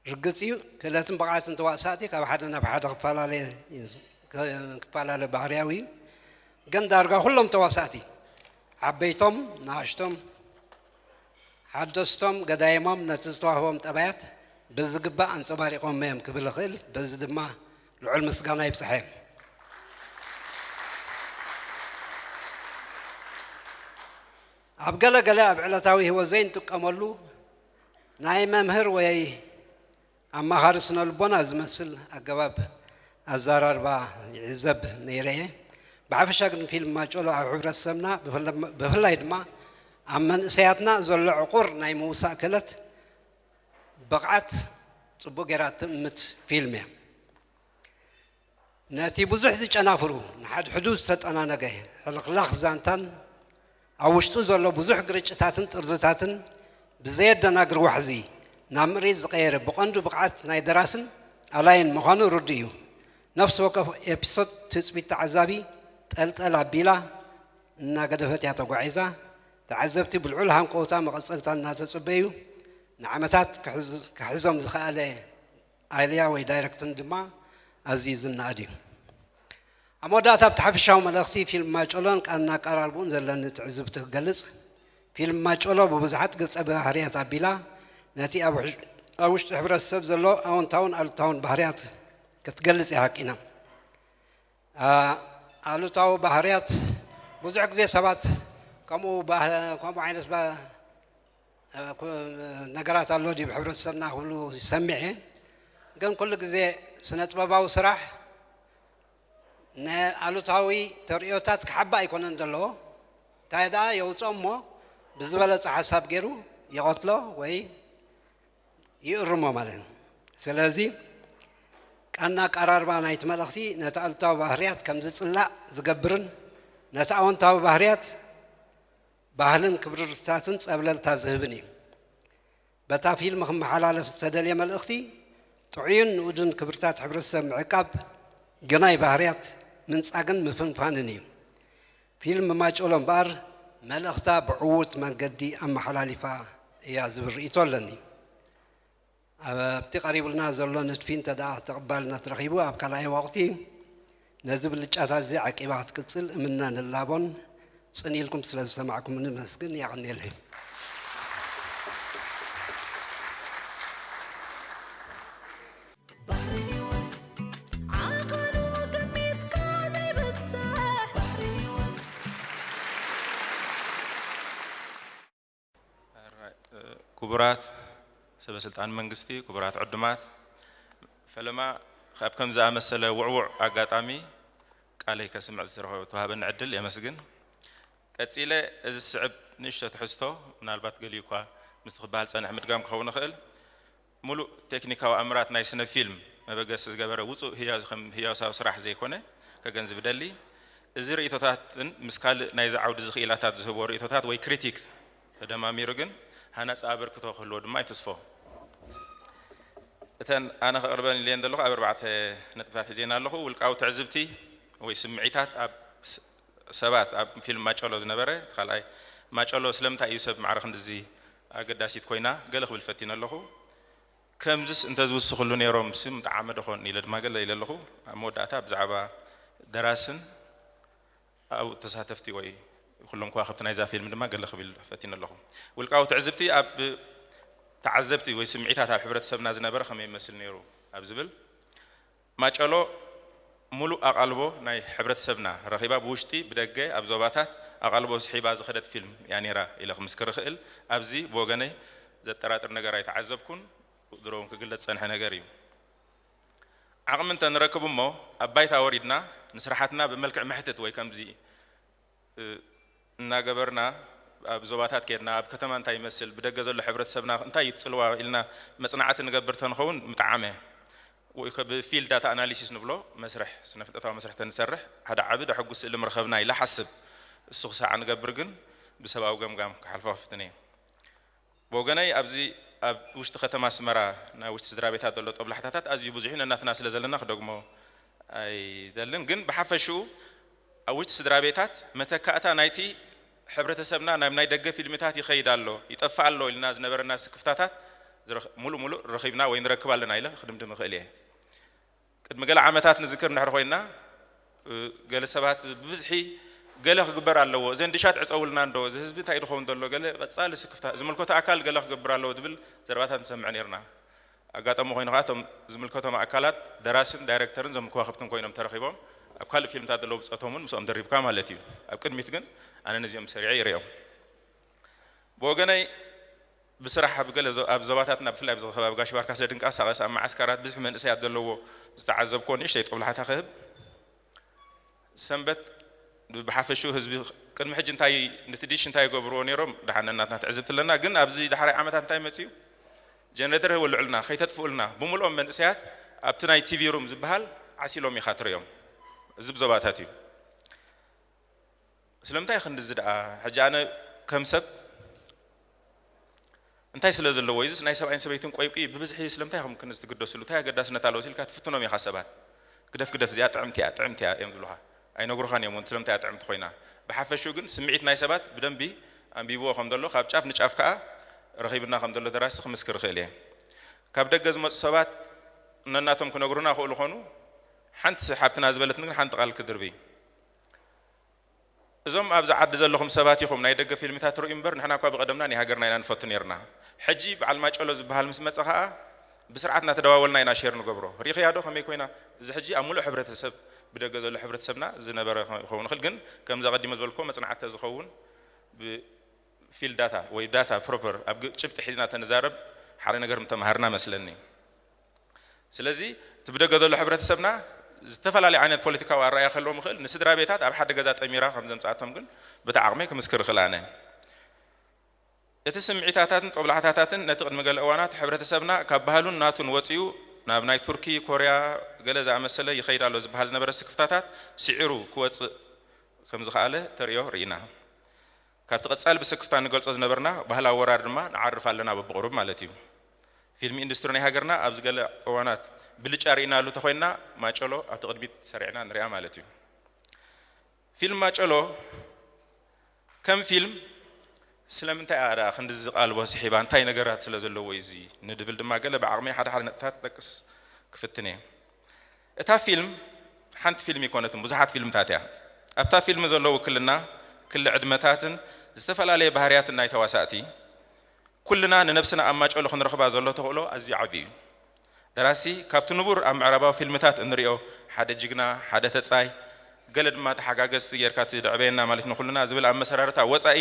ርግጽ እዩ፣ ክእለትን ብቕዓትን ተዋሳእቲ ካብ ሓደ ናብ ሓደ ክፈላለ ክፈላለ ባህርያዊ እዩ። ግን ዳርጋ ኩሎም ተዋሳእቲ ዓበይቶም ንኣሽቶም ሓደስቶም ገዳይሞም ነቲ ዝተዋህቦም ጠባያት ብዝግባእ ኣንጸባሪቖም እዮም ክብል እኽእል። በዚ ድማ ልዑል ምስጋና ይብጽሐ። ኣብ ገለ ገለ ኣብ ዕለታዊ ህይወት ዘይንጥቀመሉ ናይ መምህር ወይ ኣማኻሪ ስነ ልቦና ዝመስል ኣገባብ ኣዘራርባ ይዕዘብ ነይረ እየ። ብሓፈሻ ግን ፊልም ማጨሎ ኣብ ሕብረተሰብና ብፍለ- ብፍላይ ድማ ኣብ መንእሰያትና ዘሎ ዕቑር ናይ ምውሳእ ክእለት ብቕዓት ጽቡቕ ገይራ ትእምት ፊልም እያ። ነቲ ብዙሕ ዝጨናፍሩ ንሓድሕዱ ዝተጠናነገ ሕልኽላኽ ዛንታን ኣብ ውሽጡ ዘሎ ብዙሕ ግርጭታትን ጥርዝታትን ብዘየደናግር ዋሕዚ ናብ ምርኢት ዝቐየረ ብቐንዱ ብቕዓት ናይ ደራስን ኣላይን ምዃኑ ርዱእ እዩ። ነፍሲ ወከፍ ኤፒሶድ ትጽቢት ተዓዛቢ ጠልጠል ኣቢላ እናገደፈት እያ ተጓዒዛ። ተዓዘብቲ ብልዑል ሃንቀውታ መቐጸልታ እናተጸበዩ ንዓመታት ክሕዝ- ክሕዞም ዝኸኣለ ኣልያ ወይ ዳይረክትን ድማ ኣዝዩ ዝነኣድ እዩ። ኣብ መወዳእታ ኣብቲ ሓፈሻዊ መልእኽቲ ፊልም ማጨሎን ቃና ኣቀራርብኡን ዘለኒ ትዕዝብቲ ክገልጽ፣ ፊልም ማጨሎ ብብዙሓት ገጸ ባህርያት ኣቢላ ነቲ ኣብ ውሽ- ኣብ ውሽጢ ሕብረተሰብ ዘሎ ኣወንታውን ኣሉታውን ባህርያት ክትገልጽ እያ ሃቂና። ኣሉታዊ ባህርያት ብዙሕ ግዜ ሰባት ከምኡ ባህሪ ከምኡ ዓይነት ነገራት ኣሎ ድዩ ሕብረተሰብና ክብሉ ይሰምዕ እየ። ግን ኩሉ ግዜ ስነ ጥበባዊ ስራሕ ንኣሉታዊ ተርእዮታት ክሓባ ኣይኮነን ዘለዎ። እንታይ ደኣ የውፅኦ እሞ ብዝበለፀ ሓሳብ ገይሩ ይቐትሎ ወይ ይእርሞ ማለት ነው። ስለዚ ቃና ኣቀራርባ ናይቲ መልእኽቲ ነቲ ኣሉታዊ ባህርያት ከም ዝጽላእ ዝገብርን ነቲ ኣወንታዊ ባህርያት ባህልን ክብርታትን ጸብለልታ ዝህብን እዩ። በታ ፊልም ክመሓላለፍ ዝተደልየ መልእኽቲ ጥዑይን ንኡድን ክብርታት ሕብረተሰብ ምዕቃብ፣ ግናይ ባህርያት ምንጻግን ምፍንፋንን እዩ። ፊልም ማጨሎ እምበኣር መልእኽታ ብዕዉት መንገዲ ኣመሓላሊፋ እያ ዝብል ርእይቶ ኣለኒ። ኣብቲ ቀሪቡልና ዘሎ ንድፊ እንተ ደኣ ተቐባልነት ረኺቡ ኣብ ካልኣይ ወቕቲ ነዚ ብልጫታት እዚ ዓቂባ ክትቅጽል እምነ ንላቦን ጽን ኢልኩም ስለ ዝሰማዕኩምኒ መስግን የቐንየለይ። ክቡራት ሰበ ስልጣን መንግስቲ፣ ክቡራት ዕዱማት፣ ፈለማ ካብ ከም ዝኣመሰለ ውዕውዕ ኣጋጣሚ ቃለይ ከስምዕ ዝተዋሃበኒ ዕድል የመስግን። ቀጺለ እዚ ዝስዕብ ንእሽቶ ትሕዝቶ ምናልባት ገሊኡ እኳ ምስቲ ክበሃል ዝጸንሐ ምድጋም ክኸውን ይኽእል። ሙሉእ ቴክኒካዊ ኣምራት ናይ ስነ ፊልም መበገሲ ዝገበረ ውጹእ ህያው ከም ህያው ሰብ ስራሕ ዘይኮነ ከገንዝብ እደሊ። እዚ ርእይቶታትን ምስ ካልእ ናይዚ ዓውዲ እዚ ክኢላታት ዝህብዎ ርእይቶታት ወይ ክሪቲክ ተደማሚሩ ግን ሃናጺ ኣበርክቶ ክህልዎ ድማ ይትስፎ። እተን ኣነ ከቕርበን ኢለየን ዘለኹ ኣብ ኣርባዕተ ነጥብታት ሒዘን ኣለኹ። ውልቃዊ ትዕዝብቲ ወይ ስምዒታት ኣብ ሰባት ኣብ ፊልም ማጨሎ ዝነበረ እቲ ካልኣይ ማጨሎ ስለምንታይ እዩ ሰብ ማዕረ ክንድዚ ኣገዳሲት ኮይና ገለ ክብል ፈቲነ ኣለኹ። ከምዝስ እንተዝውስኽሉ ነይሮም ሲ ምጠዓመ ዶ ኾን ኢለ ድማ ገለ ኢለ ኣለኹ። ኣብ መወዳእታ ብዛዕባ ደራስን ኣብኡ ተሳተፍቲ ወይ ኩሎም ከዋኽብቲ ናይዛ ፊልም ድማ ገለ ክብል ፈቲነ ኣለኹ። ውልቃዊ ትዕዝብቲ ኣብ ተዓዘብቲ ወይ ስምዒታት ኣብ ሕብረተሰብና ዝነበረ ከመይ ይመስል ነይሩ ኣብ ዝብል ማጨሎ ሙሉእ ኣቓልቦ ናይ ሕብረተሰብና ረኺባ ብውሽጢ ብደገ ኣብ ዞባታት ኣቓልቦ ስሒባ ዝኸደት ፊልም እያ ነይራ ኢለ ክምስክር እኽእል። ኣብዚ ብወገነይ ዘጠራጥር ነገር ኣይተዓዘብኩን። ድሮ እውን ክግለጽ ዝጸንሐ ነገር እዩ። ዓቕሚ እንተ ንረክብ እሞ ኣብ ባይታ ወሪድና ንስራሓትና ብመልክዕ መሕትት ወይ ከምዚ እናገበርና ኣብ ዞባታት ከድና ኣብ ከተማ እንታይ ይመስል ብደገ ዘሎ ሕብረተሰብና እንታይ እዩ ጽልዋ ኢልና መጽናዕቲ ንገብር ተንኸውን ምጠዓመ። ወይ ብፊልድ ዳታ ኣናሊሲስ ንብሎ መስርሕ ስነ ፍልጠታዊ መስርሕ ተንሰርሕ ሓደ ዓቢ ደሐጉስ ስእሊ ምርኸብና ኢለ ሓስብ። እሱ ክሳዕ ንገብር ግን ብሰብኣዊ ገምጋም ክሓልፎ ክፍትን እየ። ብወገነይ ኣብዚ ኣብ ውሽጢ ከተማ ኣስመራ ናይ ውሽጢ ስድራ ቤታት ዘሎ ጦብላሕታታት ኣዝዩ ብዙሕ እዩ። ነናትና ስለ ዘለና ክደግሞ ኣይደልን። ግን ብሓፈሽኡ ኣብ ውሽጢ ስድራ ቤታት መተካእታ ናይቲ ሕብረተሰብና ናብ ናይ ደገ ፊልምታት ይኸይድ ኣሎ፣ ይጠፍእ ኣሎ ኢልና ዝነበረና ስክፍታታት ዝረኽ- ሙሉእ ሙሉእ ረኺብና ወይ ንረክብ ኣለና ኢለ ክድምድም እኽእል እየ። ቅድሚ ገለ ዓመታት ንዝክር እንድሕር ኮይና፣ ገለ ሰባት ብብዝሒ ገለ ክግበር ኣለዎ፣ እዘን ድሻት ዕፀውልና እንዶ፣ እዚ ህዝቢ እንታይ ድኸውን ዘሎ፣ ገለ ቀፃሊ ስክፍታ፣ ዝምልከቶ ኣካል ገለ ክገብር ኣለዎ ዝብል ዘረባታት ንሰምዕ ነይርና። ኣጋጣሚ ኮይኑ ከዓ እቶም ዝምልከቶም ኣካላት ደራስን ዳይሬክተርን እዞም ከዋኽብትን ኮይኖም ተረኺቦም ኣብ ካልእ ፊልምታት ዘለዉ ብፀቶም እውን ምስኦም ደሪብካ ማለት እዩ። ኣብ ቅድሚት ግን ኣነ ነዚኦም ሰሪዐ ይርእዮም። ብወገነይ ብስራሕ ኣብ ገለ ዞ- ኣብ ዞባታትና ብፍላይ ኣብዚ ከባቢ ጋሽ ባርካ ስለ ድንቀሳቐስ ኣብ መዓስከራት ብዙሕ መንእሰያት ዘለዎ ዝተዓዘብክዎ ንእሽተይ ጦብላሕታ ክህብ። ሰንበት ብሓፈሽኡ ህዝቢ ቅድሚ ሕጂ እንታይ ነቲ ዲሽ እንታይ ይገብርዎ ነይሮም ደሓን ነናትና ትዕዝብቲ ኣለና። ግን ኣብዚ ዳሕራይ ዓመታት እንታይ መፅዩ? ጀነሬተር ይወልዑልና ከይተጥፍኡልና ብምልኦም መንእሰያት ኣብቲ ናይ ቲቪ ሩም ዝበሃል ዓሲሎም ኢኻ ትርእዮም። እዚ ብዞባታት እዩ። ስለምንታይ ክንድዚ ደኣ? ሕጂ ኣነ ከም ሰብ እንታይ ስለ ዘለዎ እዩስ ናይ ሰብኣይን ሰበይትን ቆይቂ ብብዝሒ ስለምንታይ ከም ክንዚ ትግደስሉ? እንታይ ኣገዳስነት ኣለዎ ኢልካ ትፍትኖም ኢኻ ሰባት። ግደፍ ግደፍ፣ እዚኣ ጥዕምቲ እያ፣ ጥዕምቲ እያ እዮም ዝብሉኻ። ኣይነግሩኻን እዮም እውን ስለምንታይ እያ ጥዕምቲ ኮይና። ብሓፈሽኡ ግን ስምዒት ናይ ሰባት ብደንቢ ኣንቢብዎ ከም ዘሎ፣ ካብ ጫፍ ንጫፍ ከኣ ረኺብና ከም ዘሎ ደራሲ ክምስክር ይኽእል እየ። ካብ ደገ ዝመጹ ሰባት ነናቶም ክነግሩና ክእሉ ኾኑ። ሓንቲ ሓብትና ዝበለትን ግን ሓንቲ ቃል ክድርቢ። እዞም ኣብዚ ዓዲ ዘለኹም ሰባት ኢኹም ናይ ደገ ፊልምታት ትርእዩ እምበር፣ ንሕና እኳ ብቐደምና ናይ ሃገርና ኢና ንፈቱ ነይርና። ሕጂ በዓል ማጨሎ ዝበሃል ምስ መጸ ኸኣ ብስርዓት እናተደዋወልና ኢና ሼር ንገብሮ። ርኢኽያ ዶ ከመይ ኮይና? እዚ ሕጂ ኣብ ሙሉእ ሕብረተሰብ፣ ብደገ ዘሎ ሕብረተሰብና ዝነበረ ይኸውን ይኽእል፣ ግን ከምዚ ኣቐዲመ ዝበልኩዎ መጽናዕቲ ዝኸውን ብፊልድ ዳታ ወይ ዳታ ፕሮፐር ኣብ ግ-፣ ጭብጢ ሒዝና ተንዛረብ ሓደ ነገር ምተማሃርና መስለኒ። ስለዚ እቲ ብደገ ዘሎ ሕብረተሰብና ዝተፈላለዩ ዓይነት ፖለቲካዊ ኣረኣእያ ክህልዎም ይኽእል። ንስድራ ቤታት ኣብ ሓደ ገዛ ጠሚራ ከም ዘምጽኣቶም ግን በቲ ዓቕመይ ክምስክር እኽእል ኣነ። እቲ ስምዒታታትን ጦብላሕታታትን ነቲ ቅድሚ ገለ እዋናት ሕብረተሰብና ካብ ባህሉን ናቱን ወጺኡ ናብ ናይ ቱርኪ፣ ኮርያ፣ ገለ ዝኣመሰለ ይኸይድ ኣሎ ዝበሃል ዝነበረ ስክፍታታት ስዒሩ ክወጽእ ከም ዝኸኣለ ተርእዮ ርኢና። ካብቲ ቀጻሊ ብስክፍታ ንገልጾ ዝነበርና ባህላዊ ወራር ድማ ንዓርፍ ኣለና በብቕሩብ ማለት እዩ። ፊልም ኢንዱስትሪ ናይ ሃገርና ኣብዚ ገለ እዋናት ብልጫ ርኢናሉ ተኾይንና ማጨሎ ኣብቲ ቅድሚት ሰሪዕና ንሪኣ ማለት እዩ። ፊልም ማጨሎ ከም ፊልም ስለምንታይ እያ ደኣ ክንድዚ ዝቓልቦ ስሒባ? እንታይ ነገራት ስለ ዘለዎ እዩ እዚ ንድብል ድማ ገለ ብዓቕመይ ሓደ ሓደ ነጥብታት ክጠቅስ ክፍትን እየ። እታ ፊልም ሓንቲ ፊልም ኣይኮነትን፣ ብዙሓት ፊልምታት እያ። ኣብታ ፊልም ዘሎ ውክልና፣ ክሊ ዕድመታትን ዝተፈላለየ ባህርያትን ናይ ተዋሳእቲ፣ ኩልና ንነብስና ኣብ ማጨሎ ክንረኽባ ዘሎ ተኽእሎ ኣዝዩ ዓቢ እዩ። ደራሲ ካብቲ ንቡር ኣብ ምዕራባዊ ፊልምታት እንሪኦ ሓደ ጅግና፣ ሓደ ተጻይ፣ ገለ ድማ ተሓጋገዝቲ ጌርካ ትድዕበየና ማለት ንኹልና ዝብል ኣመሰራርታ ወጻኢ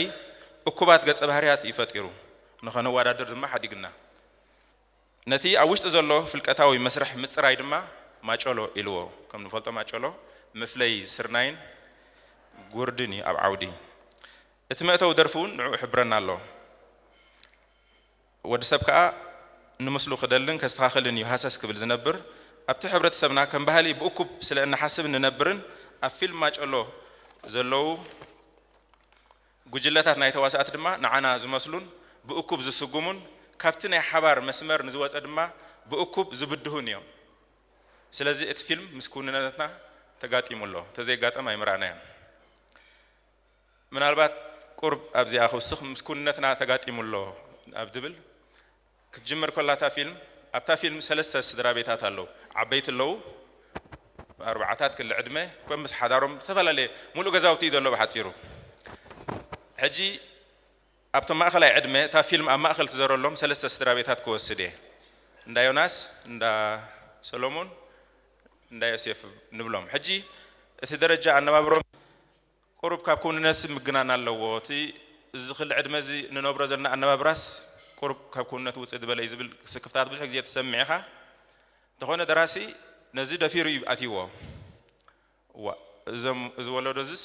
እኩባት ገጸ ባህርያት እዩ ፈጢሩ። ንኸነወዳድር ድማ ሓዲጉና። ነቲ ኣብ ውሽጢ ዘሎ ፍልቀታዊ መስርሕ ምጽራይ ድማ ማጨሎ ኢልዎ። ከም ንፈልጦ ማጨሎ መፍለዪ ስርናይን ጉርድን እዩ ኣብ ዓውዲ። እቲ መእተዊ ደርፊ እውን ንዕኡ ይሕብረና ኣሎ። ወዲ ሰብ ከኣ ንምስሉ ክደልን ከስተኻኽልን እዩ ሃሰስ ክብል ዝነብር። ኣብቲ ሕብረተሰብና ከም ባህሊ ብእኩብ ስለ እንሓስብ እንነብርን ኣብ ፊልም ማጨሎ ዘለዉ ጉጅለታት ናይ ተዋሳእቲ ድማ ንዓና ዝመስሉን ብእኩብ ዝስጉሙን ካብቲ ናይ ሓባር መስመር ንዝወጸ ድማ ብእኩብ ዝብድሁን እዮም። ስለዚ እቲ ፊልም ምስ ክውንነትና ተጋጢሙ ኣሎ። ተዘይጋጠም ኣይምረኣናዮን። ምናልባት ቁርብ ኣብዚኣ ክውስኽ ምስ ክውንነትና ተጋጢሙ ኣሎ ኣብ ድብል ክትጅምር ከላ እታ ፊልም፣ ኣብታ ፊልም ሰለስተ ስድራ ቤታት ኣለዉ። ዓበይቲ ኣለዉ፣ ኣርባዓታት ክሊ ዕድመ፣ ከም ምስ ሓዳሮም ዝተፈላለየ ሙሉእ ገዛውቲ እዩ ዘሎ ብሓጺሩ። ሕጂ ኣብቶም ማእኸላይ ዕድመ እታ ፊልም ኣብ ማእኸል ትዘረሎም ሰለስተ ስድራ ቤታት ክወስድ እየ። እንዳ ዮናስ፣ እንዳ ሰሎሞን፣ እንዳ ዮሴፍ ንብሎም። ሕጂ እቲ ደረጃ ኣነባብሮም ቁሩብ ካብ ክውንነትሲ ምግናን ኣለዎ። እቲ እዚ ክሊ ዕድመ እዚ ንነብሮ ዘለና ኣነባብራስ ቁሩብ ካብ ክውንነት ውፅእ ዝበለ እዩ ዝብል ስክፍታት ብዙሕ ግዜ ትሰምዕ ኢኻ። እንተኾነ ደራሲ ነዚ ደፊሩ እዩ ኣትይዎ። እዋ፣ እዞም፣ እዚ ወለዶ እዚስ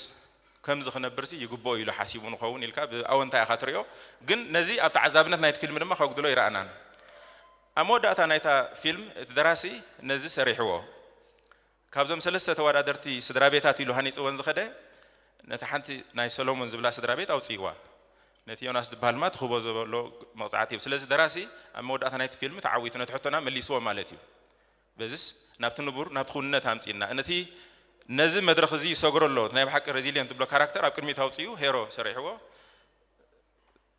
ከምዚ ክነብርሲ ይግብኦ ኢሉ ሓሲቡ ንኸውን ኢልካ ብኣወንታ ኢኻ ትሪኦ። ግን ነዚ ኣብ ተዓዛብነት ናይቲ ፊልም ድማ ከጉድሎ ይረኣናን። ኣብ መወዳእታ ናይታ ፊልም እቲ ደራሲ ነዚ ሰሪሕዎ። ካብዞም ሰለስተ ተወዳደርቲ ስድራ ቤታት ኢሉ ሃኒፅወን ዝኸደ ነቲ ሓንቲ ናይ ሰሎሞን ዝብላ ስድራ ቤት ኣውፅእዋ። ነቲ ዮናስ ዝበሃል ድማ ትኽቦ ዘሎ መቕፃዕቲ እዩ። ስለዚ ደራሲ ኣብ መወዳእታ ናይቲ ፊልም ተዓዊቱ ነቲ ሕቶና መሊስዎ ማለት እዩ። በዚስ ናብቲ ንቡር ናብቲ ክውንነት ኣምፂእና ነቲ ነዚ መድረኽ እዚ ይሰግሮ ኣሎ። እቲ ናይ ብሓቂ ሬዚሊየንት ትብሎ ካራክተር ኣብ ቅድሚት ኣውፅኡ ሄሮ ሰሪሕዎ።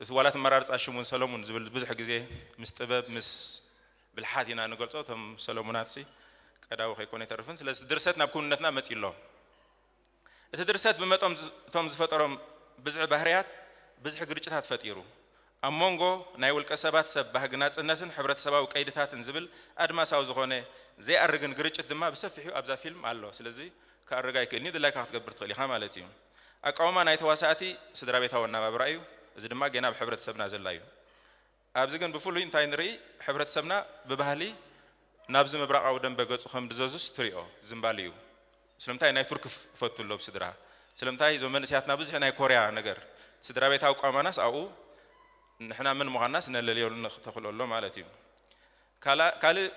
እቲ ዋላ እቲ መራርፃ ሽሙን ሰለሙን ዝብል ብዙሕ ግዜ ምስ ጥበብ ምስ ብልሓት ኢና ንገልፆ። እቶም ሰለሙናትሲ ቀዳዊ ከይኮነ ኣይተርፍን። ስለዚ ድርሰት ናብ ክውንነትና መፂ ኣሎ። እቲ ድርሰት ብመጠን እቶም ዝፈጠሮም ብዝሒ ባህርያት ብዝሒ ግርጭታት ፈጢሩ። ኣብ መንጎ ናይ ውልቀ ሰባት ሰብ ባህጊ ናጽነትን ሕብረተሰባዊ ቀይድታትን ዝብል ኣድማሳዊ ዝኾነ ዘይኣርግን ግርጭት ድማ ብሰፊሑ ኣብዛ ፊልም ኣሎ። ስለዚ ክኣርግ ኣይክእልን እዩ፣ ድላይካ ክትገብር ትኽእል ኢኻ ማለት እዩ። ኣቃውማ ናይ ተዋሳእቲ ስድራ ቤታዊ ኣነባብራ እዩ። እዚ ድማ ጌና ኣብ ሕብረተሰብና ዘላ እዩ። ኣብዚ ግን ብፍሉይ እንታይ ንርኢ? ሕብረተሰብና ብባህሊ ናብዚ ምብራቓዊ ደንበ ገጹ ከም ድዘዙስ ትሪኦ ዝምባል እዩ። ስለምንታይ ናይ ቱርኪ ፍ-፣ ፈቱ ኣሎ ብስድራ? ስለምንታይ እዞም መንእሰያትና ብዙሕ ናይ ኮርያ ነገር፣ ስድራ ቤታዊ ቋማናስ ኣብኡ ንሕና መን ምዃንናስ ነለልየሉ ንኽ-፣ ተኽእሎ ኣሎ ማለት እዩ። ካላ-፣ ካልእ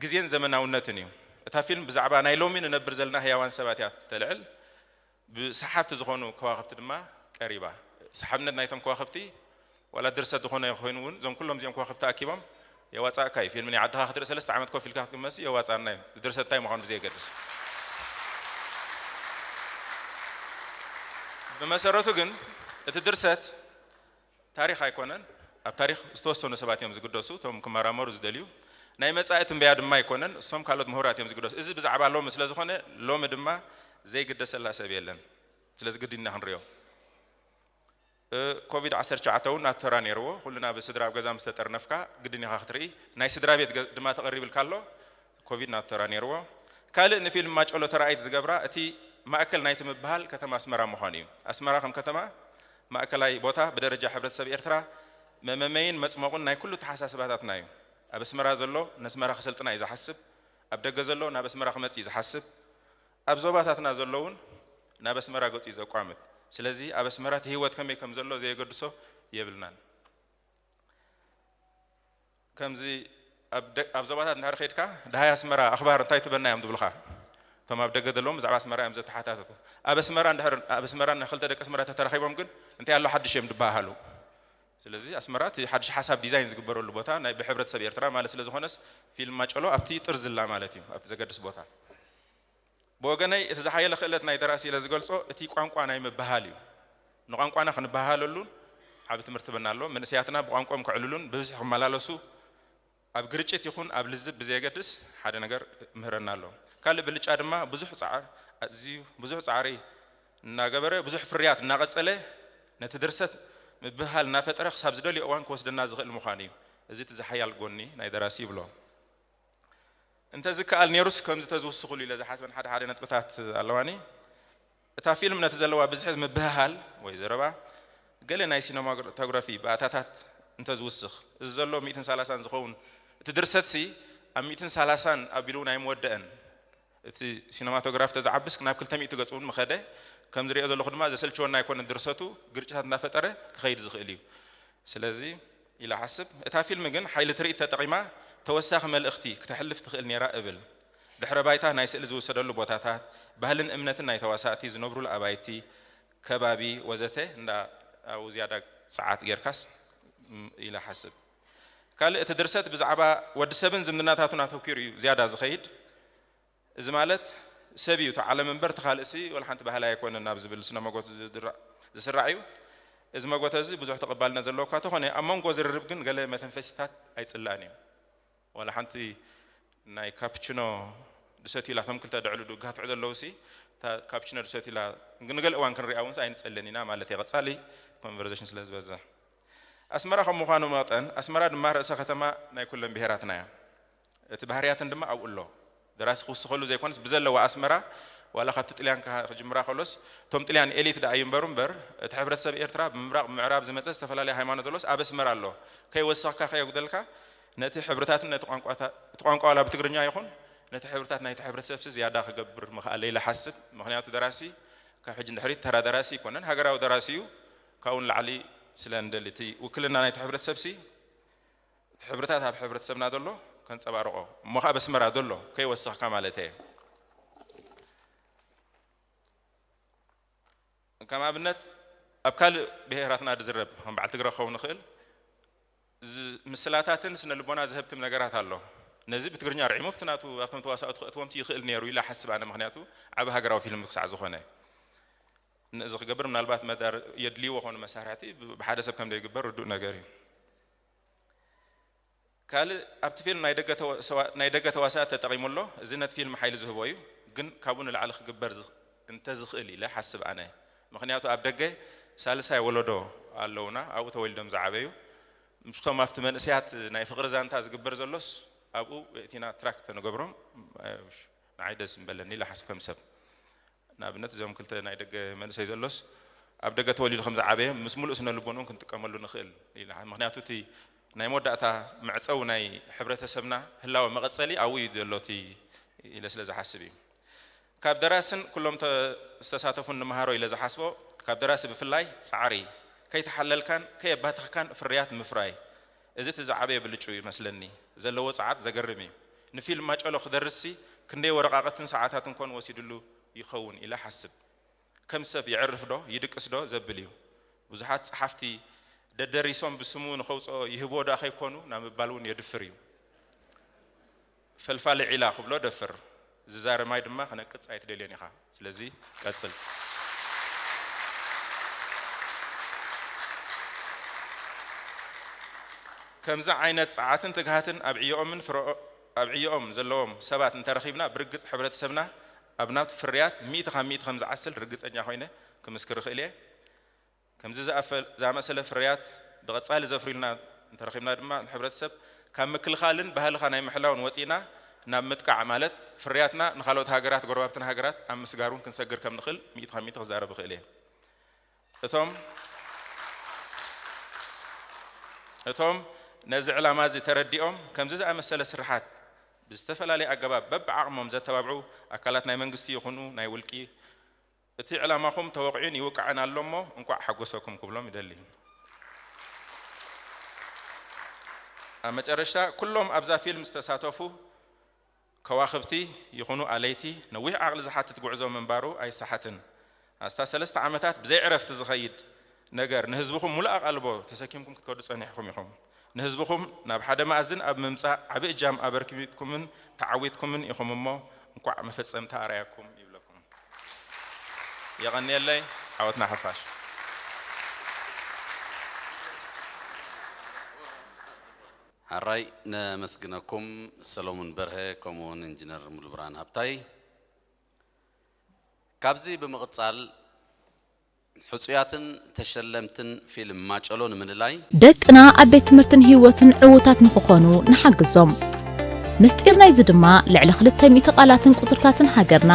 ግዜን ዘመናውነትን እዩ። እታ ፊልም ብዛዕባ ናይ ሎሚ ንነብር ዘለና ህያዋን ሰባት እያ ተልዕል። ብሰሓብቲ ዝኾኑ ከዋኽብቲ ድማ ቀሪባ። ሰሓብነት ናይቶም ከዋኽብቲ ዋላ ድርሰት ዝኾነ ኮይኑ እውን እዞም ኩሎም እዚኦም ከዋኽብቲ ተኣኪቦም የዋፃእካ እዩ። ፊልም ናይ ዓድኻ ክትርኢ ሰለስተ ዓመት ኮፍ ኢልካ ክትመሲ የዋፃና እዩ። ድርሰት እንታይ ምዃኑ ብዘየገድስ። ብመሰረቱ ግን እቲ ድርሰት ታሪኽ ኣይኮነን። ኣብ ታሪኽ ዝተወሰኑ ሰባት እዮም ዝግደሱ፣ እቶም ክመራመሩ ዝደልዩ። ናይ መጻኢ ትንበያ ድማ ኣይኮነን፣ እሶም ካልኦት ምሁራት እዮም ዝግደሱ። እዚ ብዛዕባ ሎሚ ስለ ዝኾነ፣ ሎሚ ድማ ዘይግደሰላ ሰብ የለን። ስለዚ ግድን ኢና ክንሪኦ። እ፣ ኮቪድ ዓሰርተ ትሽዓተ እውን ናቱ ተራ ነይርዎ። ኩልና ብስድራ ኣብ ገዛ ምስ ተጠርነፍካ ግድን ኢኻ ክትርኢ። ናይ ስድራ ቤት ገ-፣ ድማ ተቐሪብልካ ኣሎ፣ ኮቪድ ናቱ ተራ ነይርዎ። ካልእ ንፊልም ማጨሎ ተራኣይት ዝገብራ እቲ ማእከል ናይቲ ምብሃል ከተማ ኣስመራ ምዃኑ እዩ። ኣስመራ ከም ከተማ ማእከላይ ቦታ ብደረጃ ሕብረተሰብ ኤርትራ መመመይን መጽመቑን ናይ ኩሉ ተሓሳስባታትና እዩ። ኣብ ኣስመራ ዘሎ ነስመራ ክሰልጥና እዩ ዝሓስብ፣ ኣብ ደገ ዘሎ ናብ ኣስመራ ክመጽእ እዩ ዝሓስብ፣ ኣብ ዞባታትና ዘሎ እውን ናብ ኣስመራ ገጹ እዩ ዘቋምት። ስለዚ ኣብ ኣስመራ እቲ ህይወት ከመይ ከም ዘሎ ዘየገድሶ የብልናን። ከምዚ ኣብ ደ-፣ ኣብ ዞባታት እንድሕር ከይድካ ደሃይ ኣስመራ ኣኽባር እንታይ ትበና እዮም ዝብሉኻ። እቶም ኣብ ደገ ዘለዎም ብዛዕባ ኣስመራ እዮም ዘተሓታተቱ። ኣብ ኣስመራ እንድሕር፣ ኣብ ኣስመራ ንክልተ ደቂ ኣስመራ ተተራኺቦም ግን እንታይ ኣሎ ሓድሽ እዮም ዝበሃሃሉ። ስለዚ ኣስመራ እቲ ሓድሽ ሓሳብ ዲዛይን ዝግበረሉ ቦታ ናይ ብሕብረተሰብ ኤርትራ ማለት ስለ ዝኾነስ ፊልም ማጨሎ ኣብቲ ጥርዚ ኣላ ማለት እዩ፣ ኣብቲ ዘገድስ ቦታ። ብወገነይ እቲ ዝሓየለ ክእለት ናይ ደራሲ ኢለ ዝገልጾ እቲ ቋንቋ ናይ ምብህሃል እዩ። ንቋንቋና ክንበሃሃለሉን ዓቢ ትምህርቲ በና ኣሎ። መንእሰያትና ብቋንቋኦም ክዕልሉን ብብዝሒ ክመላለሱ ኣብ ግርጭት ይኹን ኣብ ልዝብ ብዘየገድስ ሓደ ነገር ምህረና ኣሎ። ካልእ ብልጫ ድማ ብዙሕ ጻዕ-፣ ኣዝዩ ብዙሕ ጻዕሪ እናገበረ ብዙሕ ፍርያት እናቐጸለ ነቲ ድርሰት ምብህሃል እናፈጠረ ክሳብ ዝደልዮ እዋን ክወስደና ዝኽእል ምዃኑ እዩ። እዚ እቲ ዝሓያል ጎኒ ናይ ደራሲ ይብሎ። እንተዝከኣል ነይሩስ ከምዚ ተዝውስኹሉ ኢለ ዝሓስበን ሓደ ሓደ ነጥብታት ኣለዋኒ። እታ ፊልም ነቲ ዘለዋ ብዝሒ ምብህሃል ወይ ዘረባ ገለ ናይ ሲነማቶግራፊ ባእታታት እንተዝውስኽ፣ እዚ ዘሎ ሚእትን ሰላሳን ዝኸውን እቲ ድርሰትሲ ኣብ ሚእትን ሰላሳን ኣቢሉ እውን ኣይምወደአን። እቲ ሲነማቶግራፍ ተዝዓብስ ናብ ክልተ ሚእቲ ገጽ እውን ምኸደ። ከም ዝሪኦ ዘለኹ ድማ ዘሰልችወና ኣይኮነን ድርሰቱ፣ ግርጭታት እናፈጠረ ክኸይድ ዝኽእል እዩ። ስለዚ ኢለ እሓስብ፣ እታ ፊልም ግን ሓይሊ ትርኢት ተጠቒማ ተወሳኺ መልእኽቲ ክተሕልፍ ትኽእል ነይራ እብል። ድሕረ ባይታ ናይ ስእሊ ዝውሰደሉ ቦታታት፣ ባህልን እምነትን ናይ ተዋሳእቲ ዝነብሩሉ ኣባይቲ፣ ከባቢ ወዘተ እንዳ ኣብኡ ዝያዳ ጸዓት ጌርካስ፣ ም፣ ኢለ እሓስብ። ካልእ እቲ ድርሰት ብዛዕባ ወዲ ሰብን ዝምድናታቱን ኣተኲሩ እዩ ዝያዳ ዝኸይድ። እዚ ማለት ሰብ እዩ እቲ ዓለም እምበር እቲ ካልእሲ ወላ ሓንቲ ባህሊ ኣይኮነን ናብ ዝብል ስነ መጎት ዝድራ-፣ ዝስራዕ እዩ። እዚ መጎተ እዚ ብዙሕ ተቐባልነት ዘለዎ እኳ ተኾነ ኣብ መንጎ ዝርርብ ግን ገለ መተንፈሲታት ኣይጽላእን እዩ። ዋላ ሓንቲ ናይ ካፕችኖ ድሰትዩ ኢላ እቶም ክልተ ደዕሉ ድጋትዑ ዘለውሲ እታ ካፕችኖ ድሰትዩ ኢላ ንገለ እዋን ክንሪኣ እውን ኣይንጸልን ኢና ማለት እዩ። ቀጻሊ ኮንቨርሴሽን ስለ ዝበዝሕ። ኣስመራ ከም ምዃኑ መጠን ኣስመራ ድማ ርእሰ ከተማ ናይ ኩለን ብሄራትና እያ። እቲ ባህርያትን ድማ ኣብኡ ኣሎ። ደራሲ ክውስኸሉ ዘይኮነስ ብዘለዋ ኣስመራ ዋላ ካብቲ ጥልያን ክሃ-፣ ክጅምራ ከሎስ እቶም ጥልያን ኤሊት ደኣ ይንበሩ እምበር እቲ ሕብረተሰብ ኤርትራ ብምብራቕ ብምዕራብ ዝመጸ ዝተፈላለየ ሃይማኖት ዘሎስ ኣብ ኣስመራ ኣሎ። ከይወሰኽካ ከየጉደልካ ነቲ ሕብርታትን ነቲ ቋንቋታ-፣ እቲ ቋንቋ ዋላ ብትግርኛ ይኹን ነቲ ሕብርታት ናይቲ ሕብረተሰብሲ ዝያዳ ክገብር ምኽኣለ ኢለ ሓስብ። ምኽንያቱ ደራሲ ካብ ሕጂ ንድሕሪት ተራ ደራሲ ኣይኮነን፣ ሃገራዊ ደራሲ እዩ። ካብኡ ንላዕሊ ስለ ንደሊ እቲ ውክልና ናይቲ ሕብረተሰብሲ እቲ ሕብርታት ኣብ ሕብረተሰብና ዘሎ ከንጸባርቖ እሞ ኸኣ ኣብ ኣስመራ ዘሎ ከይወሰኽካ ማለት እየ። ከም ኣብነት ኣብ ካልእ ብሄራትና ዝዝረብ ከም በዓል ትግረ ክኸውን ይኽእል ዝ-፣ ምስላታትን ስነ ልቦና ዝህብትም ነገራት ኣሎ። ነዚ ብትግርኛ ርዒሙ ኣብቲ ናቱ ኣብቶም ተዋሳእቱ ከእትዎም ይኽእል ነይሩ ኢለ እሓስብ ኣነ፣ ምኽንያቱ ዓቢ ሃገራዊ ፊልም ክሳዕ ዝኾነ። ነዚ ክገብር ምናልባት መዳር የድልይዎ ኾኑ መሳርሕቲ ብ-፣ ብሓደ ሰብ ከም ዘይግበር ርዱእ ነገር እዩ። ካልእ ኣብቲ ፊልም ናይ ደገ ተዋ-፣ ሰዋ-፣ ናይ ደገ ተዋሳእቲ ተጠቒሙ ኣሎ። እዚ ነቲ ፊልም ሓይሊ ዝህቦ እዩ፣ ግን ካብኡ ንላዕሊ ክግበር ዝኽ-፣ እንተዝኽእል ኢለ ሓስብ ኣነ። ምኽንያቱ ኣብ ደገ ሳልሳይ ወለዶ ኣለውና፣ ኣብኡ ተወሊዶም ዝዓበዩ። ምስቶም ኣብቲ መንእሰያት ናይ ፍቕሪ ዛንታ ዝግበር ዘሎስ ኣብኡ የእቲና ትራክ ተንገብሮም፣ ንዓይ ደስ ምበለኒ ኢለ ሓስብ ከም ሰብ። ንኣብነት እዞም ክልተ ናይ ደገ መንእሰይ ዘሎስ ኣብ ደገ ተወሊዱ ከም ዝዓበየ ምስ ሙሉእ ስነ ልቦንኡ ክንጥቀመሉ ንኽእል ኢለ። ምኽንያቱ እቲ ናይ መወዳእታ መዕጸዊ ናይ ሕብረተሰብና ህላወ መቐጸሊ ኣብኡ እዩ ዘሎ እቲ ኢለ ስለ ዝሓስብ እዩ። ካብ ደራስን ኩሎም ተ-፣ ዝተሳተፉን ንመሃሮ ኢለ ዝሓስቦ፣ ካብ ደራሲ ብፍላይ ጻዕሪ፣ ከይተሓለልካን ከየባተኽካን ፍርያት ምፍራይ፣ እዚ እቲ ዝዓበየ ብልጭኡ ይመስለኒ። ዘለዎ ጸዓት ዘገርም እዩ። ንፊልም ማጨሎ ክደርስሲ ክንደይ ወረቓቕትን ሰዓታትን ኮን ወሲድሉ ይኸውን ኢለ ሓስብ። ከም ሰብ የዕርፍ ዶ ይድቅስ ዶ ዘብል እዩ። ብዙሓት ጸሓፍቲ ደደሪሶም ብስሙ ንኸውፅኦ ይህብዎ ዶ ከይኮኑ ናብ ምባል እውን የድፍር እዩ። ፈልፋሊ ዒላ ክብሎ ደፍር። ዝዛረ ማይ ድማ ክነቅጽ ኣይትደልዮን ኢኻ። ስለዚ ቀጽል። ከምዚ ዓይነት ጸዓትን ትግሃትን ኣብ ዕዮኦምን ፍረኦ-፣ ኣብ ዕዮኦም ዘለዎም ሰባት እንተረኺብና ብርግጽ ሕብረተሰብና ኣብ ናቱ ፍርያት ሚእቲ ካብ ሚእቲ ከም ዝዓስል ርግጸኛ ኮይነ ክምስክር እኽእል እየ። ከምዚ ዝኣፈ-፣ ዝኣመሰለ ፍርያት ብቐጻሊ ዘፍርዩልና እንተረኺብና ድማ ንሕብረተሰብ ካብ ምክልኻልን ባህልኻ ናይ ምሕላውን ወጺእና ናብ ምጥቃዕ ማለት ፍርያትና ንኻልኦት ሃገራት ጎረባብትና ሃገራት ኣብ ምስጋር እውን ክንሰግር ከም ንኽእል ሚእቲ ካብ ሚእቲ ክዛረብ እኽእል እየ። እቶም እቶም ነዚ ዕላማ እዚ ተረዲኦም ከምዚ ዝኣመሰለ ስርሓት ብዝተፈላለየ ኣገባብ በብዓቕሞም ዘተባብዑ ኣካላት ናይ መንግስቲ ይኹኑ ናይ ውልቂ እቲ ዕላማኹም ተወቒዑን ይውቃዕን ኣሎ እሞ እንቋዕ ሓጎሰኩም ክብሎም ይደሊ። ኣብ መጨረሽታ ኩሎም ኣብዛ ፊልም ዝተሳተፉ ከዋኽብቲ ይኹኑ ኣለይቲ ነዊሕ ዓቕሊ ዝሓትት ጉዕዞ ምንባሩ ኣይሰሓትን። ኣስታት ሰለስተ ዓመታት ብዘይ ዕረፍቲ ዝኸይድ ነገር ንህዝብኹም ሙሉእ ኣቓልቦ ተሰኪምኩም ክትከዱ ጸኒሕኩም ኢኹም። ንህዝብኹም ናብ ሓደ መኣዝን ኣብ ምምጻእ ዓቢ እጃም ኣበርኪትኩምን ተዓዊትኩምን ኢኹም እሞ እንቋዕ መፈጸምታ ኣርኣያኩም ይብለኩም። የቐንየለይ። ዓወትና ሓፋሽ። ሓራይ ነመስግነኩም ሰሎሙን በርሀ ከምኡ እውን ኢንጂነር ሙሉብርሃን ሃብታይ። ካብዚ ብምቕጻል ሕጹያትን ተሸለምትን ፊልም ማጨሎ ንምልላይ ደቅና ኣብ ቤት ትምህርትን ህይወትን ዕዉታት ንኽኾኑ ንሓግዞም። ምስጢር ናይዚ ድማ ልዕሊ ክልተ ሚእቲ ቃላትን ቁጽርታትን ሃገርና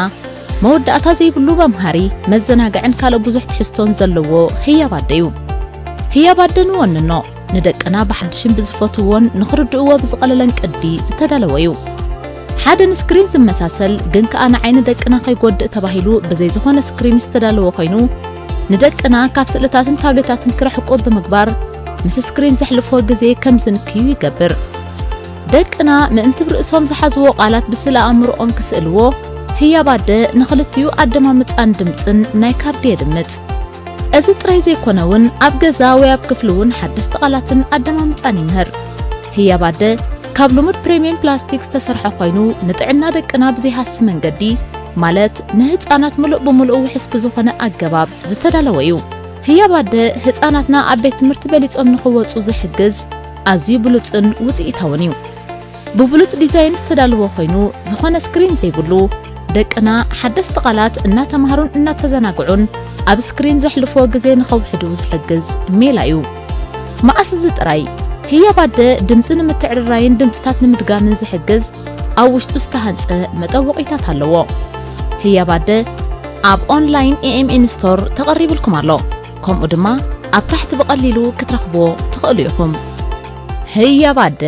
መወዳእታ ዘይብሉ መምሃሪ፣ መዘናግዕን ካልእ ብዙሕ ትሕዝቶን ዘለዎ ህያብ ኣደ እዩ። ህያብ ኣደ ንወንኖ ንደቅና ብሓድሽን ብዝፈትውዎን ንኽርድእዎ ብዝቐለለን ቅዲ ዝተዳለወ እዩ። ሓደ ንስክሪን ዝመሳሰል ግን ከኣ ንዓይኒ ደቅና ከይጎድእ ተባሂሉ ብዘይ ዝኾነ ስክሪን ዝተዳለወ ኮይኑ ንደቅና ካብ ስእልታትን ታብሌታትን ክርሕቁ ብምግባር ምስ ስክሪን ዘሕልፍዎ ግዜ ከም ዝንክዩ ይገብር። ደቅና ምእንቲ ብርእሶም ዝሓዝዎ ቃላት ብስእለ ኣእምሮኦም ክስእልዎ ህያብ ኣደ ንኽልቲኡ ኣደማምጻን ድምጽን ናይ ካርድ የድምጽ። እዚ ጥራይ ዘይኮነ እውን ኣብ ገዛ ወይ ኣብ ክፍሊ እውን ሓደስቲ ቃላትን ኣደማምጻን ይምህር። ህያብ ኣደ ካብ ልሙድ ፕሪምየም ፕላስቲክ ዝተሰርሐ ኮይኑ ንጥዕና ደቅና ብዘይሃሲ መንገዲ ማለት ንህጻናት ምሉእ ብምሉእ ውሕስ ብዝኾነ ኣገባብ ዝተዳለወ እዩ። ህያብ ኣደ ህጻናትና ኣብ ቤት ትምህርቲ በሊጾም ንኽወጹ ዝሕግዝ ኣዝዩ ብሉጽን ውጽኢታውን እዩ። ብብሉጽ ዲዛይን ዝተዳለወ ኮይኑ ዝኾነ ስክሪን ዘይብሉ ደቅና ሓደስቲ ቃላት እናተማሃሩን እናተዘናግዑን ኣብ ስክሪን ዘሕልፍዎ ግዜ ንኸውሕዱ ዝሕግዝ ሜላ እዩ። መዓስ እዚ ጥራይ ህያብ ኣደ ድምጺ ንምትዕርራይን ድምጽታት ንምድጋምን ዝሕግዝ ኣብ ውሽጡ ዝተሃንጸ መጠወቒታት ኣለዎ። ህያብ ኣደ ኣብ ኦንላይን ኤኤምኤን ስቶር ተቐሪብልኩም ኣሎ። ከምኡ ድማ ኣብ ታሕቲ ብቐሊሉ ክትረኽብዎ ትኽእሉ ኢኹም። ህያብ ኣደ።